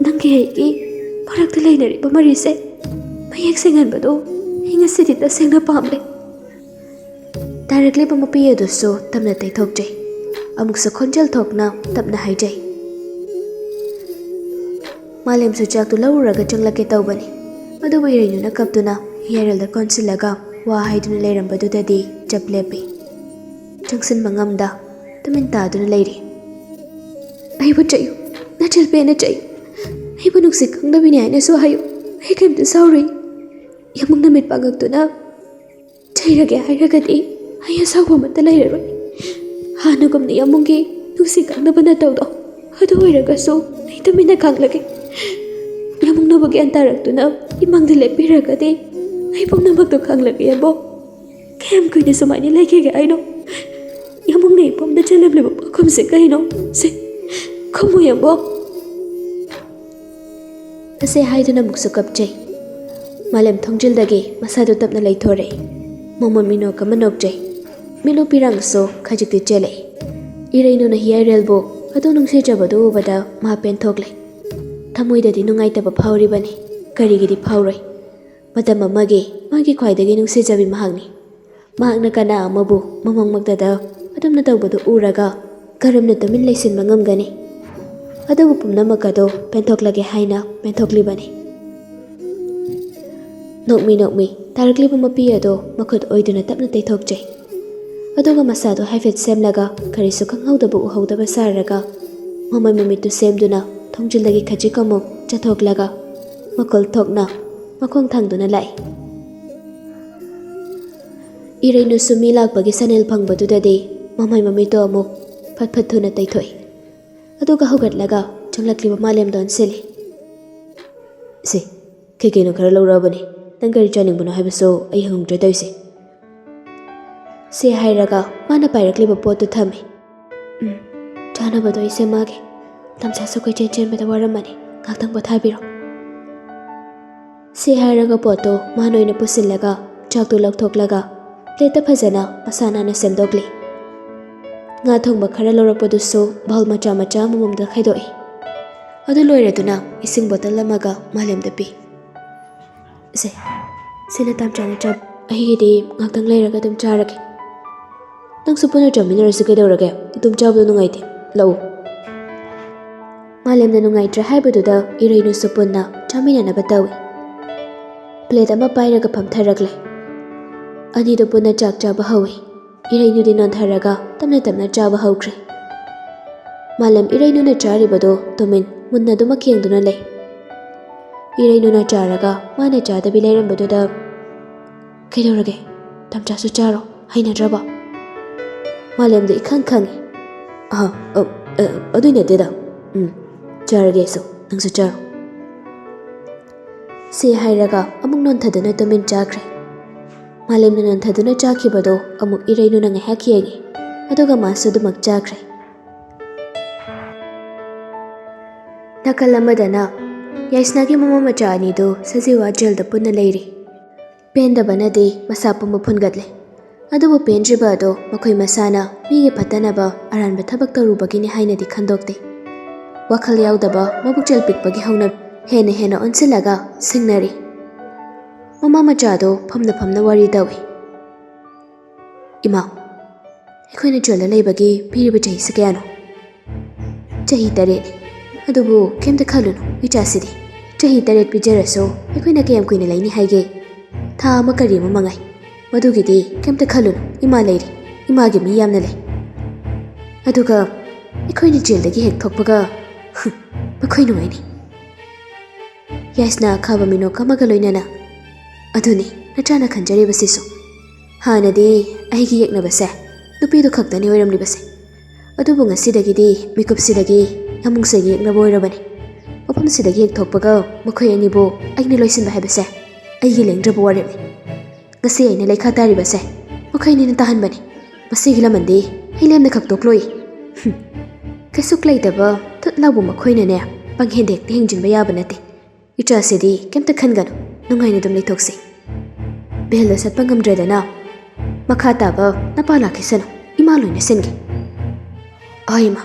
ꯅꯪꯒꯤ ꯑꯩꯒꯤ ꯃꯔꯛꯇ ꯂꯩꯅꯔꯤꯕ ꯃꯔꯤꯁꯦ ꯃꯌꯦꯛ ꯁꯦꯡꯍꯟꯕꯗꯣ ꯑꯩ ꯉꯁꯤꯗꯤ ꯇꯁꯦꯡꯅ ꯄꯥꯝꯂꯦ꯫" ꯇꯥꯔꯛꯂꯤꯕ ꯃꯄꯤ ꯑꯗꯨꯁꯨ ꯇꯞꯅ ꯇꯩꯊꯣꯛꯆꯩ꯫ ꯑꯃꯨꯛꯁꯨ ꯈꯣꯟꯖꯦꯜ ꯊꯣꯛꯅ ꯇꯞꯅ ꯍꯥꯏꯖꯩ꯫ ꯃꯥꯂꯦꯝꯁꯨ ꯆꯥꯛꯇꯨ ꯂꯧꯔꯨꯔꯒ ꯆꯪꯂꯛꯀꯦ ꯇꯧꯕꯅꯤ, ꯑꯗꯨꯕꯨ ꯏꯔꯩꯅꯨꯅ ꯀꯞꯇꯨꯅ ꯍꯤꯌꯥꯔꯦꯜꯗ ꯀꯣꯟꯁꯤꯜꯂꯒ ꯋꯥ ꯍꯥꯏꯗꯨꯅ ꯂꯩꯔꯝꯕꯗꯨꯗꯗꯤ ꯆꯞ ꯂꯦꯞꯄꯤ꯫ ꯆꯪꯁꯤꯟꯕ ꯉꯝꯗ ꯇꯨꯃꯤꯟ ꯇꯥꯗꯨꯅ ꯂꯩꯔꯤ꯫ "ꯑꯩꯕꯨ ꯆꯩꯌꯨ, ꯅꯆꯤꯜ ꯄꯦꯟꯅ ꯆꯩꯌꯨ꯫ ꯑꯩꯕꯨ ꯅꯨꯡꯁꯤ ꯈꯪꯗꯕꯤꯅꯤ ꯍꯥꯏꯅꯁꯨ ꯍꯥꯏꯌꯨ꯫ ꯑꯩ ꯀꯔꯤꯝꯇ ꯁꯥꯎꯔꯣꯏ꯫ ꯌꯥꯝꯕꯨꯡꯅ ꯃꯤꯠ ꯄꯥꯡꯉꯛꯇꯨꯅ ꯆꯩꯔꯒꯦ ꯍꯥꯏꯔꯒꯗꯤ ꯑꯩ ꯑꯁꯥꯎꯕ ꯑꯃꯠꯇ ꯂꯩꯔꯔꯣꯏ꯫ ꯍꯥꯟꯅꯒꯨꯝꯅ ꯌꯥꯝꯕꯨꯡꯒꯤ ꯅꯨꯡꯁꯤ ꯈꯪꯗꯕ ꯅꯇꯧꯗꯣ ꯑꯗꯨ ꯑꯣꯏꯔꯒꯁꯨ ꯑꯩ ꯇꯨꯃꯤꯟꯅ ꯈꯥꯡꯂꯒꯦ꯫ ꯌꯥꯝꯕꯨꯡꯅꯕꯨ ꯒ꯭ꯌꯥꯟ ꯇꯥꯔꯛꯇꯨꯅ ꯏꯃꯥꯡꯗ ꯂꯦꯞꯄꯤꯔꯒꯗꯤ ꯑꯩ ꯄꯨꯝꯅꯃꯛꯇꯣ ꯈꯪꯂꯒꯦ ꯌꯥꯝꯕꯨꯡ꯫ ꯀꯌꯥꯝ ꯀꯨꯏꯅ ꯁꯨꯃꯥꯏꯅ ꯂꯩꯈꯤꯒꯦ ꯍꯥꯏꯅꯣ? ꯌꯥꯝꯕꯨꯡꯅ ꯏꯄꯣꯝꯗ ꯆꯦꯜꯂꯝꯂꯤꯕ ꯄꯥꯈꯨꯝꯁꯦ ꯀꯩꯅꯣ? ꯁꯦ, ꯈꯨꯝꯃꯨ ꯌꯥꯝꯕꯨꯡ꯫" ꯑꯁꯦ ꯍꯥꯏꯗꯨꯅ ꯑꯃꯨꯛꯁꯨ ꯀꯞꯆꯩ꯫ ꯃꯥꯂꯦꯝ ꯊꯣꯡꯖꯤꯜꯗꯒꯤ ꯃꯁꯥꯗꯨ ꯇꯞꯅ ꯂꯩꯊꯣꯔꯛꯏ꯫ ꯃꯃꯣꯟ ꯃꯤꯅꯣꯛ ꯑꯃ ꯅꯣꯛꯆꯩ꯫ ꯃꯤꯠꯂꯨ ꯄꯤꯔꯥꯡꯁꯨ ꯈꯖꯤꯛꯇꯤ ꯆꯦꯜꯂꯛꯏ꯫ ꯏꯔꯩꯅꯨꯅ ꯍꯤꯌꯥꯏꯔꯦꯜꯕꯨ ꯑꯗꯨ ꯅꯨꯡꯁꯤꯖꯕꯗꯨ ꯎꯕꯗ ꯃꯥ ꯄꯦꯟꯊꯣꯛꯂꯦ꯫ ꯊꯃꯣꯏꯗꯗꯤ ꯅꯨꯡꯉꯥꯏꯇꯕ ꯐꯥꯎꯔꯤꯕꯅꯤ꯫ ꯀꯔꯤꯒꯤꯗꯤ ꯐꯥꯎꯔꯣꯏ? ꯃꯇꯝ ꯑꯃꯒꯤ ꯃꯥꯒꯤ ꯈ꯭ꯋꯥꯏꯗꯒꯤ ꯅꯨꯡꯁꯤꯖꯕꯤ ꯃꯍꯥꯛꯅꯤ꯫ ꯃꯍꯥꯛꯅ ꯀꯅꯥ ꯑꯃꯕꯨ ꯃꯃꯪꯃꯛꯇꯗ ꯑꯗꯨꯝꯅ ꯇꯧꯕꯗꯨ ꯎꯔꯒ ꯀꯔꯝꯅ ꯇꯨꯃꯤꯟ ꯂꯩꯁꯤꯟꯕ ꯉꯝꯒꯅꯤ? ꯑꯗꯨꯕꯨ ꯄꯨꯝꯅꯃꯛ ꯑꯗꯨ ꯄꯦꯟꯊꯣꯛꯂꯒꯦ ꯍꯥꯏꯅ ꯄꯦꯟꯊꯣꯛꯂꯤꯕꯅꯤ꯫ ꯅꯣꯛꯃꯤ ꯅꯣꯛꯃꯤ ꯇꯥꯔꯛꯂꯤꯕ ꯃꯄꯤ ꯑꯗꯨ ꯃꯈꯨꯠ ꯑꯣꯏꯗꯨꯅ ꯇꯞꯅ ꯇꯩꯊꯣꯛꯆꯩ꯫ ꯑꯗꯨꯒ ꯃꯁꯥꯗꯨ ꯍꯥꯏꯐꯦꯠ ꯁꯦꯝꯂꯒ ꯀꯔꯤꯁꯨ ꯈꯪꯍꯧꯗꯕ ꯎꯍꯧꯗꯕ ꯁꯥꯔꯒ ꯃꯃꯩ ꯃꯃꯤꯠꯇꯨ ꯁꯦꯝꯗꯨꯅ ꯊꯣꯡꯖꯤꯜꯗꯒꯤ ꯈꯖꯤꯛ ꯑꯃꯨꯛ ꯆꯠꯊꯣꯛꯂꯒ ꯃꯀꯣꯜ ꯊꯣꯛꯅ ꯃꯈꯣꯡ ꯊꯥꯡꯗꯨꯅ ꯂꯥꯛꯏ꯫ ꯏꯔꯩꯅꯨꯁꯨ ꯃꯤ ꯂꯥꯛꯄꯒꯤ ꯁꯅꯦꯜ ꯐꯪꯕꯗꯨꯗꯗꯤ ꯃꯃꯩ ꯃꯃꯤꯠꯇꯣ ꯑꯃꯨꯛ ꯐꯠ ꯐꯠ ꯊꯨꯅ ꯇꯩꯊꯣꯛꯏ꯫ ꯑꯗꯨꯒ ꯍꯧꯒꯠꯂꯒ ꯆꯪꯂꯛꯂꯤꯕ ꯃꯥꯂꯦꯝꯗꯣ ꯑꯣꯟꯁꯤꯜꯂꯤ꯫ "ꯁꯦ, ꯀꯩ ꯀꯩꯅꯣ ꯈꯔ ꯂꯧꯔꯛꯑꯕꯅꯤ꯫ ꯅꯪ ꯀꯔꯤ ꯆꯥꯅꯤꯡꯕꯅꯣ ꯍꯥꯏꯕꯁꯨ ꯑꯩ ꯍꯪꯍꯧꯗ꯭ꯔꯦ ꯇꯧꯔꯤꯁꯦ꯫" ꯁꯦ ꯍꯥꯏꯔꯒ ꯃꯥꯅ ꯄꯥꯏꯔꯛꯂꯤꯕ ꯄꯣꯠꯇꯨ ꯊꯝꯃꯤ꯫ "ꯎꯝ, ꯆꯥꯅꯕꯗꯣ ꯑꯩ ꯁꯦꯝꯃꯛꯑꯒꯦ꯫ ꯂꯝꯁꯥꯁꯨ ꯀꯣꯏꯆꯦꯟ ꯆꯦꯟꯕꯗ ꯋꯥꯔꯝꯃꯅꯤ꯫ ꯉꯥꯛꯇꯪ ꯄꯣꯊꯥꯕꯤꯔꯣ꯫" ꯁꯤ ꯍꯥꯏꯔꯒ ꯄꯣꯠꯇꯣ ꯃꯥꯅ ꯑꯣꯏꯅ ꯄꯨꯁꯤꯜꯂꯒ ꯆꯥꯛꯇꯨ ꯂꯧꯊꯣꯛꯂꯒ ꯄ꯭ꯂꯦꯠꯇ ꯐꯖꯅ ꯃꯁꯥ ꯅꯥꯟꯅ ꯁꯦꯝꯗꯣꯛꯂꯤ꯫ ꯉꯥ ꯊꯣꯡꯕ ꯈꯔ ꯂꯧꯔꯛꯄꯗꯨꯁꯨ ꯕꯥꯎꯜ ꯃꯆꯥ ꯃꯆꯥ ꯑꯃꯃꯝꯗ ꯈꯥꯏꯗꯣꯛꯏ꯫ ꯑꯗꯨ ꯂꯣꯏꯔꯗꯨꯅ ꯏꯁꯤꯡ ꯕꯣꯇꯜ ꯑꯃꯒ ꯃꯥꯂꯦꯝꯗ ꯄꯤ꯫ "ꯁꯦ, ꯁꯤꯅ ꯇꯥꯝ ꯆꯥꯅ ꯆꯥ꯫ ꯑꯩꯒꯤꯗꯤ ꯉꯥꯛꯇꯪ ꯂꯩꯔꯒ ꯑꯗꯨꯝ ꯆꯥꯔꯒꯦ꯫" "ꯅꯪꯁꯨ ꯄꯨꯟꯅ ꯆꯥꯃꯤꯟꯅꯔꯁꯤ, ꯀꯩꯗꯧꯔꯒꯦ? ꯏꯇꯣꯝ ꯆꯥꯕꯗꯣ ꯅꯨꯡꯉꯥꯏꯇꯦ꯫ ꯂꯧ"꯫ ꯃꯥꯂꯦꯝꯅ ꯅꯨꯡꯉꯥꯏꯇ꯭ꯔꯦ ꯍꯥꯏꯕꯗꯨꯗ ꯏꯔꯩꯅꯨꯁꯨ ꯄꯨꯟꯅ ꯆꯥꯃꯤꯟꯅꯅꯕ ꯇꯧꯏ꯫ ꯄ꯭ꯂꯦꯠ ꯑꯃ ꯄꯥꯏꯔꯒ ꯐꯝꯊꯔꯛꯂꯦ꯫ ꯑꯅꯤꯗꯨ ꯄꯨꯟꯅ ꯆꯥꯛ ꯆꯥꯕ ꯍꯧꯏ꯫ ꯏꯔꯩꯅꯨꯗꯤ ꯅꯣꯟꯊꯔꯒ ꯇꯞꯅ ꯇꯞꯅ ꯆꯥꯕ ꯍꯧꯈ꯭ꯔꯦ꯫ ꯃꯥꯂꯦꯝ ꯏꯔꯩꯅꯨꯅ ꯆꯥꯔꯤꯕꯗꯨ ꯇꯨꯃꯤꯟ ꯃꯨꯟꯅ ꯑꯗꯨꯃꯛ ꯌꯦꯡꯗꯨꯅ ꯂꯩ꯫ ꯏꯔꯩꯅꯨꯅ ꯆꯥꯔꯒ ꯃꯥꯅ ꯆꯥꯗꯕꯤ ꯂꯩꯔꯝꯕꯗꯨꯗ, "ꯀꯩꯗꯧꯔꯒꯦ? ꯇꯝꯆꯥꯁꯨ ꯆꯥꯔꯣ꯫ ꯍꯩꯅꯗ꯭ꯔꯕꯣ?" ꯃꯥꯂꯦꯝꯗꯣ ꯏꯈꯪ ꯈꯪꯉꯤ꯫ "ꯑ, ꯑ, ꯑ, ꯑꯗꯨꯏ ꯅꯠꯇꯦꯗ꯫ ꯎꯝ, ꯆꯥꯔꯒꯦ ꯑꯩꯁꯨ꯫ ꯅꯪꯁꯨ ꯆꯥꯔꯣ"꯫ ꯁꯤ ꯍꯥꯏꯔꯒ ꯑꯃꯨꯛ ꯅꯣꯟꯊꯗꯨꯅ ꯇꯨꯃꯤꯟ ꯆꯥꯈ꯭ꯔꯦ꯫ ꯃꯥꯂꯦꯝꯅ ꯅꯣꯟꯊꯗꯨꯅ ꯆꯥꯈꯤꯕꯗꯣ ꯑꯃꯨꯛ ꯏꯔꯩꯅꯨꯅ ꯉꯥꯏꯍꯥꯛ ꯌꯦꯡꯉꯤ, ꯑꯗꯨꯒ ꯃꯥꯁꯨ ꯑꯗꯨꯃꯛ ꯆꯥꯈ꯭ꯔꯦ꯫ ꯅꯥꯀꯜ ꯑꯃꯗꯅ ꯌꯥꯏꯁꯅꯥꯒꯤ ꯃꯃꯥ ꯃꯆꯥ ꯑꯅꯤꯗꯨ ꯁꯖꯤꯋꯥ ꯖꯦꯜꯗ ꯄꯨꯟꯅ ꯂꯩꯔꯤ꯫ ꯄꯦꯟꯗꯕꯅꯗꯤ ꯃꯁꯥ ꯄꯨꯝꯕ ꯐꯨꯟꯒꯠꯂꯦ꯫ ꯑꯗꯨꯕꯨ ꯄꯦꯟꯗ꯭ꯔꯤꯕ ꯑꯗꯣ ꯃꯈꯣꯏ ꯃꯁꯥꯅ ꯃꯤꯒꯤ ꯐꯠꯇꯅꯕ ꯑꯔꯥꯟꯕ ꯊꯕꯛ ꯇꯧꯔꯨꯕꯒꯤꯅꯤ ꯍꯥꯏꯅꯗꯤ ꯈꯟꯗꯣꯛꯇꯦ꯫ ꯋꯥꯈꯜ ꯌꯥꯎꯗꯕ ꯃꯕꯨꯛꯆꯦꯜ ꯄꯤꯛꯄꯒꯤ ꯍꯧꯅꯕꯤ ꯍꯦꯟꯅ ꯍꯦꯟꯅ ꯑꯣꯟꯁꯤꯜꯂꯒ ꯁꯤꯡꯅꯔꯤ꯫ ꯃꯃꯥ ꯃꯆꯥꯗꯣ ꯐꯝꯅ ꯐꯝꯅ ꯋꯥꯔꯤ ꯇꯧꯏ꯫ "ꯏꯃꯥ, ꯑꯩꯈꯣꯏꯅ ꯖꯦꯜꯗ ꯂꯩꯕꯒꯤ ꯄꯤꯔꯤꯕ ꯆꯍꯤꯁꯤ ꯀꯌꯥꯅꯣ?" "ꯆꯍꯤ ꯇꯔꯦꯠꯅꯤ꯫ ꯑꯗꯨꯕꯨ ꯀꯩꯝꯇ ꯈꯜꯂꯨꯅꯨ, ꯏꯆꯥꯁꯤꯗꯤ꯫ ꯆꯍꯤ ꯇꯔꯦꯠ ꯄꯤꯖꯔꯁꯨ ꯑꯩꯈꯣꯏꯅ ꯀꯌꯥꯝ ꯀꯨꯏꯅ ꯂꯩꯅꯤ ꯍꯥꯏꯒꯦ? ꯊꯥ ꯑꯃ ꯀꯔꯤ ꯑꯃ ꯃꯉꯥꯏ꯫ ꯃꯗꯨꯒꯤꯗꯤ ꯀꯩꯝꯇ ꯈꯜꯂꯨꯅꯨ, ꯏꯃꯥ ꯂꯩꯔꯤ꯫ ꯏꯃꯥꯒꯤ ꯃꯤ ꯌꯥꯝꯅ ꯂꯩ꯫ ꯑꯗꯨꯒ ꯑꯩꯈꯣꯏꯅ ꯖꯦꯜꯗꯒꯤ ꯍꯦꯛ ꯊꯣꯛꯄꯒ, ꯍꯨꯝ, ꯃꯈꯣꯏ ꯅꯨꯡꯉꯥꯏꯅꯤ"꯫ ꯌꯥꯏꯁꯅꯥ ꯑꯈꯥꯕ ꯃꯤꯅꯣꯛ ꯑꯃꯒ ꯂꯣꯏꯅꯅ, "ꯑꯗꯨꯅꯤ ꯅꯆꯥꯅ ꯈꯟꯖꯔꯤꯕꯁꯤꯁꯨ꯫ ꯍꯥꯟꯅꯗꯤ ꯑꯩꯒꯤ ꯌꯦꯛꯅꯕꯁꯦ ꯅꯨꯄꯤꯗꯨ ꯈꯛꯇꯅꯤ ꯑꯣꯏꯔꯝꯂꯤꯕꯁꯦ꯫ ꯑꯗꯨꯕꯨ ꯉꯁꯤꯗꯒꯤꯗꯤ ꯃꯤꯀꯨꯞꯁꯤꯗꯒꯤ ꯌꯥꯝꯕꯨꯡꯁꯦ ꯌꯦꯛꯅꯕ ꯑꯣꯏꯔꯕꯅꯤ꯫ ꯃꯐꯝꯁꯤꯗꯒꯤ ꯍꯦꯛ ꯊꯣꯛꯄꯒ ꯃꯈꯣꯏ ꯑꯅꯤꯕꯨ ꯑꯩꯅ ꯂꯣꯏꯁꯤꯟꯕ ꯍꯥꯏꯕꯁꯦ ꯑꯩꯒꯤ ꯂꯦꯡꯗ꯭ꯔꯕ ꯋꯥꯔꯦꯞꯅꯤ꯫ ꯉꯁꯤ ꯑꯩꯅ ꯂꯩꯈꯥ ꯇꯥꯔꯤꯕꯁꯦ ꯃꯈꯣꯏ ꯑꯅꯤꯅ ꯇꯥꯍꯟꯕꯅꯤ꯫ ꯃꯁꯤꯒꯤ ꯂꯃꯟꯗꯤ ꯑꯩ ꯂꯦꯝꯅ ꯈꯛ ꯇꯣꯛꯂꯣꯏ"꯫ ꯍꯨꯝ꯫ ꯀꯩꯁꯨꯛ ꯂꯩꯇꯕ ꯊꯨꯠ ꯂꯥꯎꯕ ꯃꯈꯣꯏꯅꯅꯦ ꯄꯪꯍꯦꯟꯗ ꯍꯦꯛꯇ ꯍꯦꯟꯖꯤꯟꯕ ꯌꯥꯕ ꯅꯠꯇꯦ꯫ "ꯏꯆꯥꯁꯤꯗꯤ ꯀꯩꯝꯇ ꯈꯟꯒꯅꯨ, ꯅꯨꯡꯉꯥꯏꯅ ꯑꯗꯨꯝ ꯂꯩꯊꯣꯛꯁꯤ"꯫ ꯕꯦꯜꯗ ꯆꯠꯄ ꯉꯝꯗ꯭ꯔꯦꯗꯅ, ꯃꯈꯥ ꯇꯥꯕ ꯅꯄꯥ ꯂꯥꯛꯈꯤꯁꯅꯨ, ꯏꯃꯥ ꯂꯣꯏꯅ ꯁꯤꯟꯒꯦ꯫ ꯑꯥ ꯏꯃꯥ,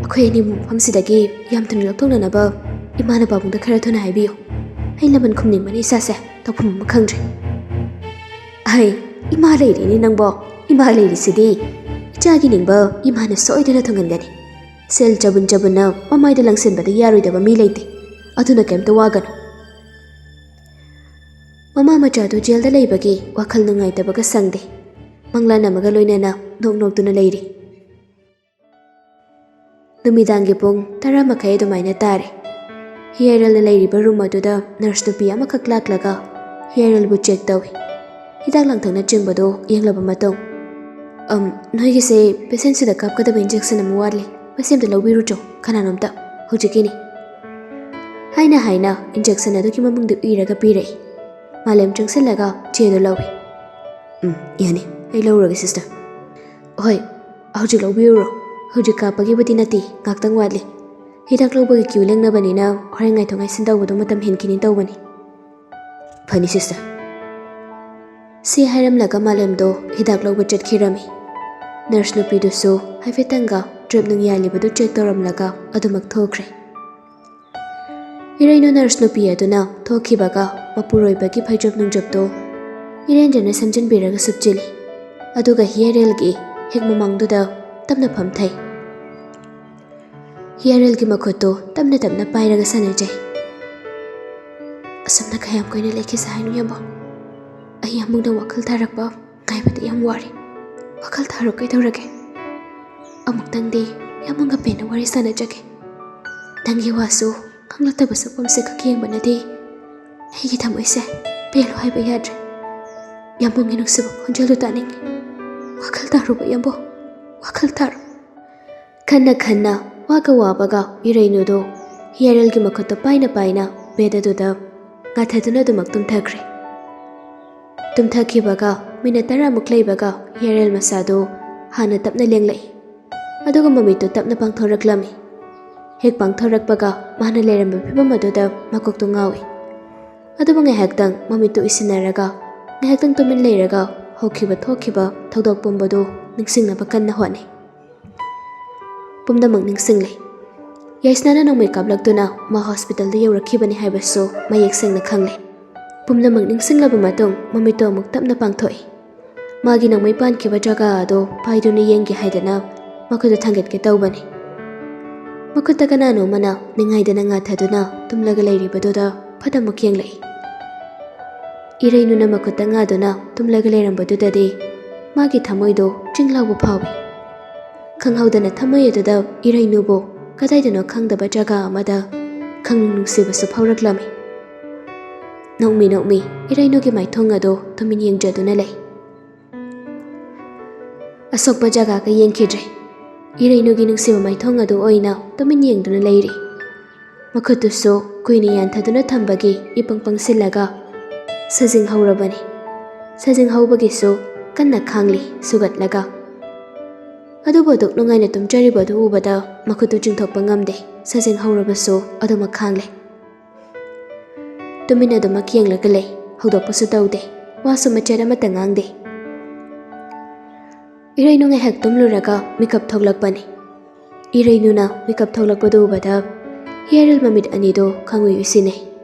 ꯑꯩꯈꯣꯏ ꯑꯅꯤ ꯃꯐꯝꯁꯤꯗꯒꯤ ꯌꯥꯝ ꯊꯨꯅ ꯂꯧꯊꯣꯛꯅꯅꯕ ꯏꯃꯥꯅ ꯄꯥꯕꯨꯡꯗ ꯈꯔ ꯊꯨꯅ ꯍꯥꯏꯕꯤꯌꯨ꯫ ꯑꯩ ꯂꯃꯟ ꯈꯨꯝꯅꯤꯡꯕꯅ ꯏꯁꯥꯁꯦ ꯇꯧꯐꯝ ꯑꯃ ꯈꯪꯗ꯭ꯔꯦ꯫ ꯑꯩ, ꯏꯃꯥ ꯂꯩꯔꯤꯅꯤ ꯅꯪꯕꯣ꯫ ꯏꯃꯥ ꯂꯩꯔꯤꯁꯤꯗꯤ꯫ ꯏꯆꯥꯒꯤ ꯅꯤꯡꯕ ꯏꯃꯥꯅ ꯁꯣꯏꯗꯅ ꯊꯨꯡꯍꯟꯒꯅꯤ꯫ ꯁꯦꯜ ꯆꯕꯨꯟ ꯆꯕꯨꯟꯅ ꯃꯃꯥꯏꯗ ꯂꯪꯁꯤꯟꯕꯗ ꯌꯥꯔꯣꯏꯗꯕ ꯃꯤ ꯂꯩꯇꯦ꯫ ꯑꯗꯨꯅ ꯀꯩꯝꯇ ꯋꯥꯒꯅꯨ꯫ ꯃꯃꯥ ꯃꯆꯥꯗꯨ ꯖꯦꯜꯗ ꯂꯩꯕꯒꯤ ꯋꯥꯈꯜ ꯅꯨꯡꯉꯥꯏꯇꯕꯒ ꯁꯪꯗꯦ꯫ ꯃꯪꯂꯥꯟ ꯑꯃꯒ ꯂꯣꯏꯅꯅ ꯅꯣꯛ ꯅꯣꯛꯇꯨꯅ ꯂꯩꯔꯤ꯫ ꯅꯨꯃꯤꯗꯥꯡꯒꯤ ꯄꯨꯡ ꯇꯔꯥ ꯃꯈꯥꯏ ꯑꯗꯨꯃꯥꯏꯅ ꯇꯥꯔꯦ꯫ ꯍꯤꯌꯥꯏꯔꯦꯜꯅ ꯂꯩꯔꯤꯕ ꯔꯨꯝ ꯑꯗꯨꯗ ꯅꯔꯁ ꯅꯨꯄꯤ ꯑꯃꯈꯛ ꯂꯥꯛꯂꯒ ꯍꯤꯌꯥꯏꯔꯦꯜꯕꯨ ꯆꯦꯛ ꯇꯧꯏ꯫ ꯍꯤꯗꯥꯛ ꯂꯥꯡꯊꯛꯅꯆꯤꯡꯕꯗꯨ ꯌꯦꯡꯂꯕ ꯃꯇꯨꯡ, "ꯑꯝ, ꯅꯣꯏꯒꯤꯁꯦ ꯄꯦꯁꯦꯟꯁꯤꯗ ꯀꯥꯞꯀꯗꯕ ꯏꯟꯖꯦꯛꯁꯟ ꯑꯃ ꯋꯥꯠꯂꯤ꯫ ꯃꯁꯤ ꯑꯝꯇ ꯂꯧꯕꯤꯔꯨꯆꯣ, ꯀꯅꯥꯅꯣꯝꯇ꯫ ꯍꯧꯖꯤꯛꯀꯤꯅꯤ," ꯍꯥꯏꯅ ꯍꯥꯏꯅ ꯏꯟꯖꯦꯛꯁꯟ ꯑꯗꯨꯒꯤ ꯃꯃꯤꯡꯗꯨ ꯏꯔꯒ ꯄꯤꯔꯛꯏ꯫ ꯃꯥꯂꯦꯝ ꯆꯪꯁꯤꯜꯂꯒ ꯆꯦꯗꯨ ꯂꯧꯏ꯫ "ꯎꯝ, ꯌꯥꯅꯤ, ꯑꯩ ꯂꯧꯔꯒꯦ, ꯁꯤꯁꯇꯔ꯫" "ꯍꯣꯏ, ꯍꯧꯖꯤꯛ ꯂꯧꯕꯤꯔꯨꯔꯣ꯫ ꯍꯧꯖꯤꯛ ꯀꯥꯞꯄꯒꯤꯕꯨꯗꯤ ꯅꯠꯇꯦ, ꯉꯥꯛꯇꯪ ꯋꯥꯠꯂꯤ꯫ ꯍꯤꯗꯥꯛ ꯂꯧꯕꯒꯤ ꯀ꯭ꯌꯨ ꯂꯦꯡꯅꯕꯅꯤꯅ ꯍꯣꯔꯦꯟ ꯉꯥꯏꯊꯣꯛ ꯉꯥꯏꯁꯤꯟ ꯇꯧꯕꯗꯣ ꯃꯇꯝ ꯍꯦꯟꯈꯤꯅꯤ ꯇꯧꯕꯅꯤ꯫" "ꯐꯅꯤ, ꯁꯤꯁꯇꯔ꯫" ꯁꯤ ꯍꯥꯏꯔꯝꯂꯒ ꯃꯥꯂꯦꯝꯗꯣ ꯍꯤꯗꯥꯛ ꯂꯧꯕ ꯆꯠꯈꯤꯔꯝꯃꯤ꯫ ꯅꯔꯁ ꯅꯨꯄꯤꯗꯨꯁꯨ ꯍꯥꯏꯐꯦꯠꯇꯪꯒ ꯗ꯭ꯔꯤꯞ ꯅꯨꯡ ꯌꯥꯜꯂꯤꯕꯗꯨ ꯆꯦꯛ ꯇꯧꯔꯝꯂꯒ ꯑꯗꯨꯃꯛ ꯊꯣꯛꯈ꯭ꯔꯦ꯫ ꯏꯔꯩꯅꯨ ꯅꯔꯁ ꯅꯨꯄꯤ ꯑꯗꯨꯅ ꯊꯣꯛꯈꯤꯕꯒ ꯃꯄꯨꯔꯣꯏꯕꯒꯤ ꯐꯩꯖꯨꯞ ꯅꯨꯡꯖꯨꯞꯇꯨ ꯏꯔꯦꯟꯖꯅ ꯁꯦꯝꯖꯤꯟꯕꯤꯔꯒ ꯁꯨꯞꯆꯤꯜꯂꯤ꯫ ꯑꯗꯨꯒ ꯍꯤꯌꯔꯦꯜꯒꯤ ꯍꯦꯛ ꯃꯃꯥꯡꯗꯨꯗ ꯇꯞꯅ ꯐꯝꯊꯩ꯫ ꯍꯤꯌꯔꯦꯜꯒꯤ ꯃꯈꯨꯠꯇꯨ ꯇꯞꯅ ꯇꯞꯅ ꯄꯥꯏꯔꯒ ꯁꯥꯟꯅꯖꯩ꯫ "ꯑꯁꯨꯝꯅ ꯀꯌꯥꯝ ꯀꯨꯏꯅ ꯂꯩꯈꯤꯁꯦ ꯍꯥꯏꯅꯣ, ꯌꯥꯝꯕꯨꯡ? ꯑꯩ ꯑꯃꯨꯛꯇ ꯋꯥꯈꯜ ꯇꯥꯔꯛꯄ ꯉꯥꯏꯕꯗ ꯌꯥꯝ ꯋꯥꯔꯦ꯫ ꯋꯥꯈꯜ ꯇꯥꯔꯣ, ꯀꯩꯗꯧꯔꯒꯦ? ꯑꯃꯨꯛꯇꯪꯗꯤ ꯌꯥꯝꯕꯨꯡꯒ ꯄꯦꯟꯅ ꯋꯥꯔꯤ ꯁꯥꯟꯅꯖꯒꯦ꯫ ꯅꯪꯒꯤ ꯋꯥꯁꯨ ꯉꯥꯡꯂꯛꯇꯕ ꯁꯛꯐꯝꯁꯦ ꯈꯛ ꯌꯦꯡꯕꯅꯗꯤ ꯑꯩꯒꯤ ꯊꯃꯣꯏꯁꯦ ꯄꯦꯜꯂꯨ ꯍꯥꯏꯕ ꯌꯥꯗ꯭ꯔꯦ꯫ ꯌꯥꯝꯕꯨꯡꯒꯤ ꯅꯨꯡꯁꯤꯕ ꯈꯣꯟꯖꯦꯜꯗꯨ ꯇꯥꯅꯤꯡꯉꯤ꯫ ꯋꯥꯈꯜ ꯇꯥꯔꯨꯕ, ꯌꯥꯝꯕꯨꯡ, ꯋꯥꯈꯜ ꯇꯥꯔꯣ꯫" ꯈꯟꯅ ꯈꯟꯅ, ꯋꯥꯒ ꯋꯥꯕꯒ ꯏꯔꯩꯅꯨꯗꯨ ꯍꯤꯌꯔꯦꯜꯒꯤ ꯃꯈꯨꯠꯇ ꯄꯥꯏꯅ ꯄꯥꯏꯅ ꯕꯦꯗ ꯑꯗꯨꯗ ꯉꯥꯊꯗꯨꯅ ꯑꯗꯨꯃꯛ ꯇꯨꯝꯊꯈ꯭ꯔꯦ꯫ ꯇꯨꯝꯊꯈꯤꯕꯒ ꯃꯤꯅꯠ ꯇꯔꯥꯃꯨꯛ ꯂꯩꯕꯒ ꯍꯤꯌꯔꯦꯜ ꯃꯁꯥꯗꯨ ꯍꯥꯟꯅ ꯇꯞꯅ ꯂꯦꯡꯂꯛꯏ꯫ ꯑꯗꯨꯒ ꯃꯃꯤꯠꯇꯨ ꯇꯞꯅ ꯄꯥꯡꯊꯣꯔꯛꯂꯝꯃꯤ꯫ ꯍꯦꯛ ꯄꯥꯡꯊꯣꯔꯛꯄꯒ ꯃꯥꯅ ꯂꯩꯔꯝꯕ ꯐꯤꯕꯝ ꯑꯗꯨꯗ ꯃꯀꯣꯛꯇꯨ ꯉꯥꯎꯏ꯫ ꯑꯗꯨꯕꯨ ꯉꯥꯏꯍꯥꯛꯇꯪ ꯃꯃꯤꯠꯇꯨ ꯎꯏꯁꯤꯟꯅꯔꯒ, ꯉꯥꯏꯍꯥꯛꯇꯪ ꯇꯨꯃꯤꯟ ꯂꯩꯔꯒ ꯍꯧꯈꯤꯕ ꯊꯣꯛꯈꯤꯕ ꯊꯧꯗꯣꯛ ꯄꯨꯝꯕꯗꯨ ꯅꯤꯡꯁꯤꯡꯅꯕ ꯀꯟꯅ ꯍꯣꯠꯅꯩ꯫ ꯄꯨꯝꯅꯃꯛ ꯅꯤꯡꯁꯤꯡꯂꯦ꯫ ꯌꯥꯏꯁꯅꯥꯅ ꯅꯣꯡꯃꯩ ꯀꯥꯞꯂꯛꯇꯨꯅ ꯃꯥ ꯍꯣꯁꯄꯤꯇꯥꯜꯗ ꯌꯧꯔꯛꯈꯤꯕꯅꯤ ꯍꯥꯏꯕꯁꯨ ꯃꯌꯦꯛ ꯁꯦꯡꯅ ꯈꯪꯂꯦ꯫ ꯄꯨꯝꯅꯃꯛ ꯅꯤꯡꯁꯤꯡꯂꯕ ꯃꯇꯨꯡ ꯃꯃꯤꯠꯇꯨ ꯑꯃꯨꯛ ꯇꯞꯅ ꯄꯥꯡꯊꯣꯛꯏ꯫ ꯃꯥꯒꯤ ꯅꯣꯡꯃꯩ ꯄꯥꯟꯈꯤꯕ ꯖꯒꯥ ꯑꯗꯨ ꯄꯥꯏꯗꯨꯅ ꯌꯦꯡꯒꯦ ꯍꯥꯏꯗꯅ ꯃꯈꯨꯠꯇꯨ ꯊꯥꯡꯒꯠꯀꯦ ꯇꯧꯕꯅꯤ꯫ ꯃꯈꯨꯠꯇ ꯀꯅꯥꯅꯣ ꯑꯃꯅ ꯅꯤꯡꯉꯥꯏꯗꯅ ꯉꯥꯊꯗꯨꯅ ꯇꯨꯝꯂꯒ ꯂꯩꯔꯤꯕꯗꯨꯗ ꯐꯠ ꯑꯃꯨꯛ ꯌꯦꯡꯂꯛꯏ꯫ ꯏꯔꯩꯅꯨꯅ ꯃꯈꯨꯠꯇ ꯉꯥꯗꯨꯅ ꯇꯨꯝꯂꯒ ꯂꯩꯔꯝꯕꯗꯨꯗꯗꯤ ꯃꯥꯒꯤ ꯊꯃꯣꯏꯗꯣ ꯆꯤꯡ ꯂꯥꯎꯕ ꯐꯥꯎꯏ꯫ ꯈꯪꯍꯧꯗꯅ ꯊꯃꯣꯏ ꯑꯗꯨꯗ ꯏꯔꯩꯅꯨꯕꯨ ꯀꯗꯥꯏꯗꯅꯣ ꯈꯪꯗꯕ ꯖꯒꯥ ꯑꯃꯗ ꯈꯪꯅꯨꯡ ꯅꯨꯡꯁꯤꯕꯁꯨ ꯐꯥꯎꯔꯛꯂꯝꯃꯤ꯫ ꯅꯣꯛꯃꯤ ꯅꯣꯛꯃꯤ ꯏꯔꯩꯅꯨꯒꯤ ꯃꯥꯏꯊꯣꯡ ꯑꯗꯨ ꯇꯨꯃꯤꯟ ꯌꯦꯡꯖꯗꯨꯅ ꯂꯩ꯫ ꯑꯁꯣꯛꯄ ꯖꯒꯥꯒ ꯌꯦꯡꯈꯤꯗ꯭ꯔꯦ꯫ ꯏꯔꯩꯅꯨꯒꯤ ꯅꯨꯡꯁꯤꯕ ꯃꯥꯏꯊꯣꯡ ꯑꯗꯨ ꯑꯣꯏꯅ ꯇꯨꯃꯤꯟ ꯌꯦꯡꯗꯨꯅ ꯂꯩꯔꯤ꯫ ꯃꯈꯨꯠꯇꯨꯁꯨ ꯀꯨꯏꯅ ꯌꯥꯟꯊꯗꯨꯅ ꯊꯝꯕꯒꯤ ꯏꯄꯪ ꯄꯪꯁꯤꯜꯂꯒ ꯁꯖꯤꯡ ꯍꯧꯔꯕꯅꯤ꯫ ꯁꯖꯤꯡ ꯍꯧꯕꯒꯤꯁꯨ ꯀꯟꯅ ꯈꯥꯡꯂꯤ ꯁꯨꯒꯠꯂꯒ꯫ ꯑꯗꯨꯕꯨ ꯑꯗꯨꯛ ꯅꯨꯡꯉꯥꯏꯅ ꯇꯨꯝꯖꯔꯤꯕꯗꯨ ꯎꯕꯗ ꯃꯈꯨꯠꯇꯨ ꯆꯤꯡꯊꯣꯛꯄ ꯉꯝꯗꯦ꯫ ꯁꯖꯤꯡ ꯍꯧꯔꯕꯁꯨ ꯑꯗꯨꯃꯛ ꯈꯥꯡꯂꯦ꯫ ꯇꯨꯃꯤꯟ ꯑꯗꯨꯃꯛ ꯌꯦꯡꯂꯒ ꯂꯩ꯫ ꯍꯧꯗꯣꯛꯄꯁꯨ ꯇꯧꯗꯦ꯫ ꯋꯥꯁꯨ ꯃꯆꯦꯠ ꯑꯃꯠꯇ ꯉꯥꯡꯗꯦ꯫ ꯏꯔꯩꯅꯨ ꯉꯥꯏꯍꯥꯛ ꯇꯨꯝꯂꯨꯔꯒ ꯃꯤꯀꯞ ꯊꯣꯛꯂꯛꯄꯅꯤ꯫ ꯏꯔꯩꯅꯨꯅ ꯃꯤꯀꯞ ꯊꯣꯛꯂꯛꯄꯗꯨ ꯎꯕꯗ ꯍꯤꯌꯥꯔꯦꯜ ꯃꯃꯤꯠ ꯑꯅꯤꯗꯨ ꯈꯪꯎꯏ ꯎꯏꯁꯤꯟꯅꯩ꯫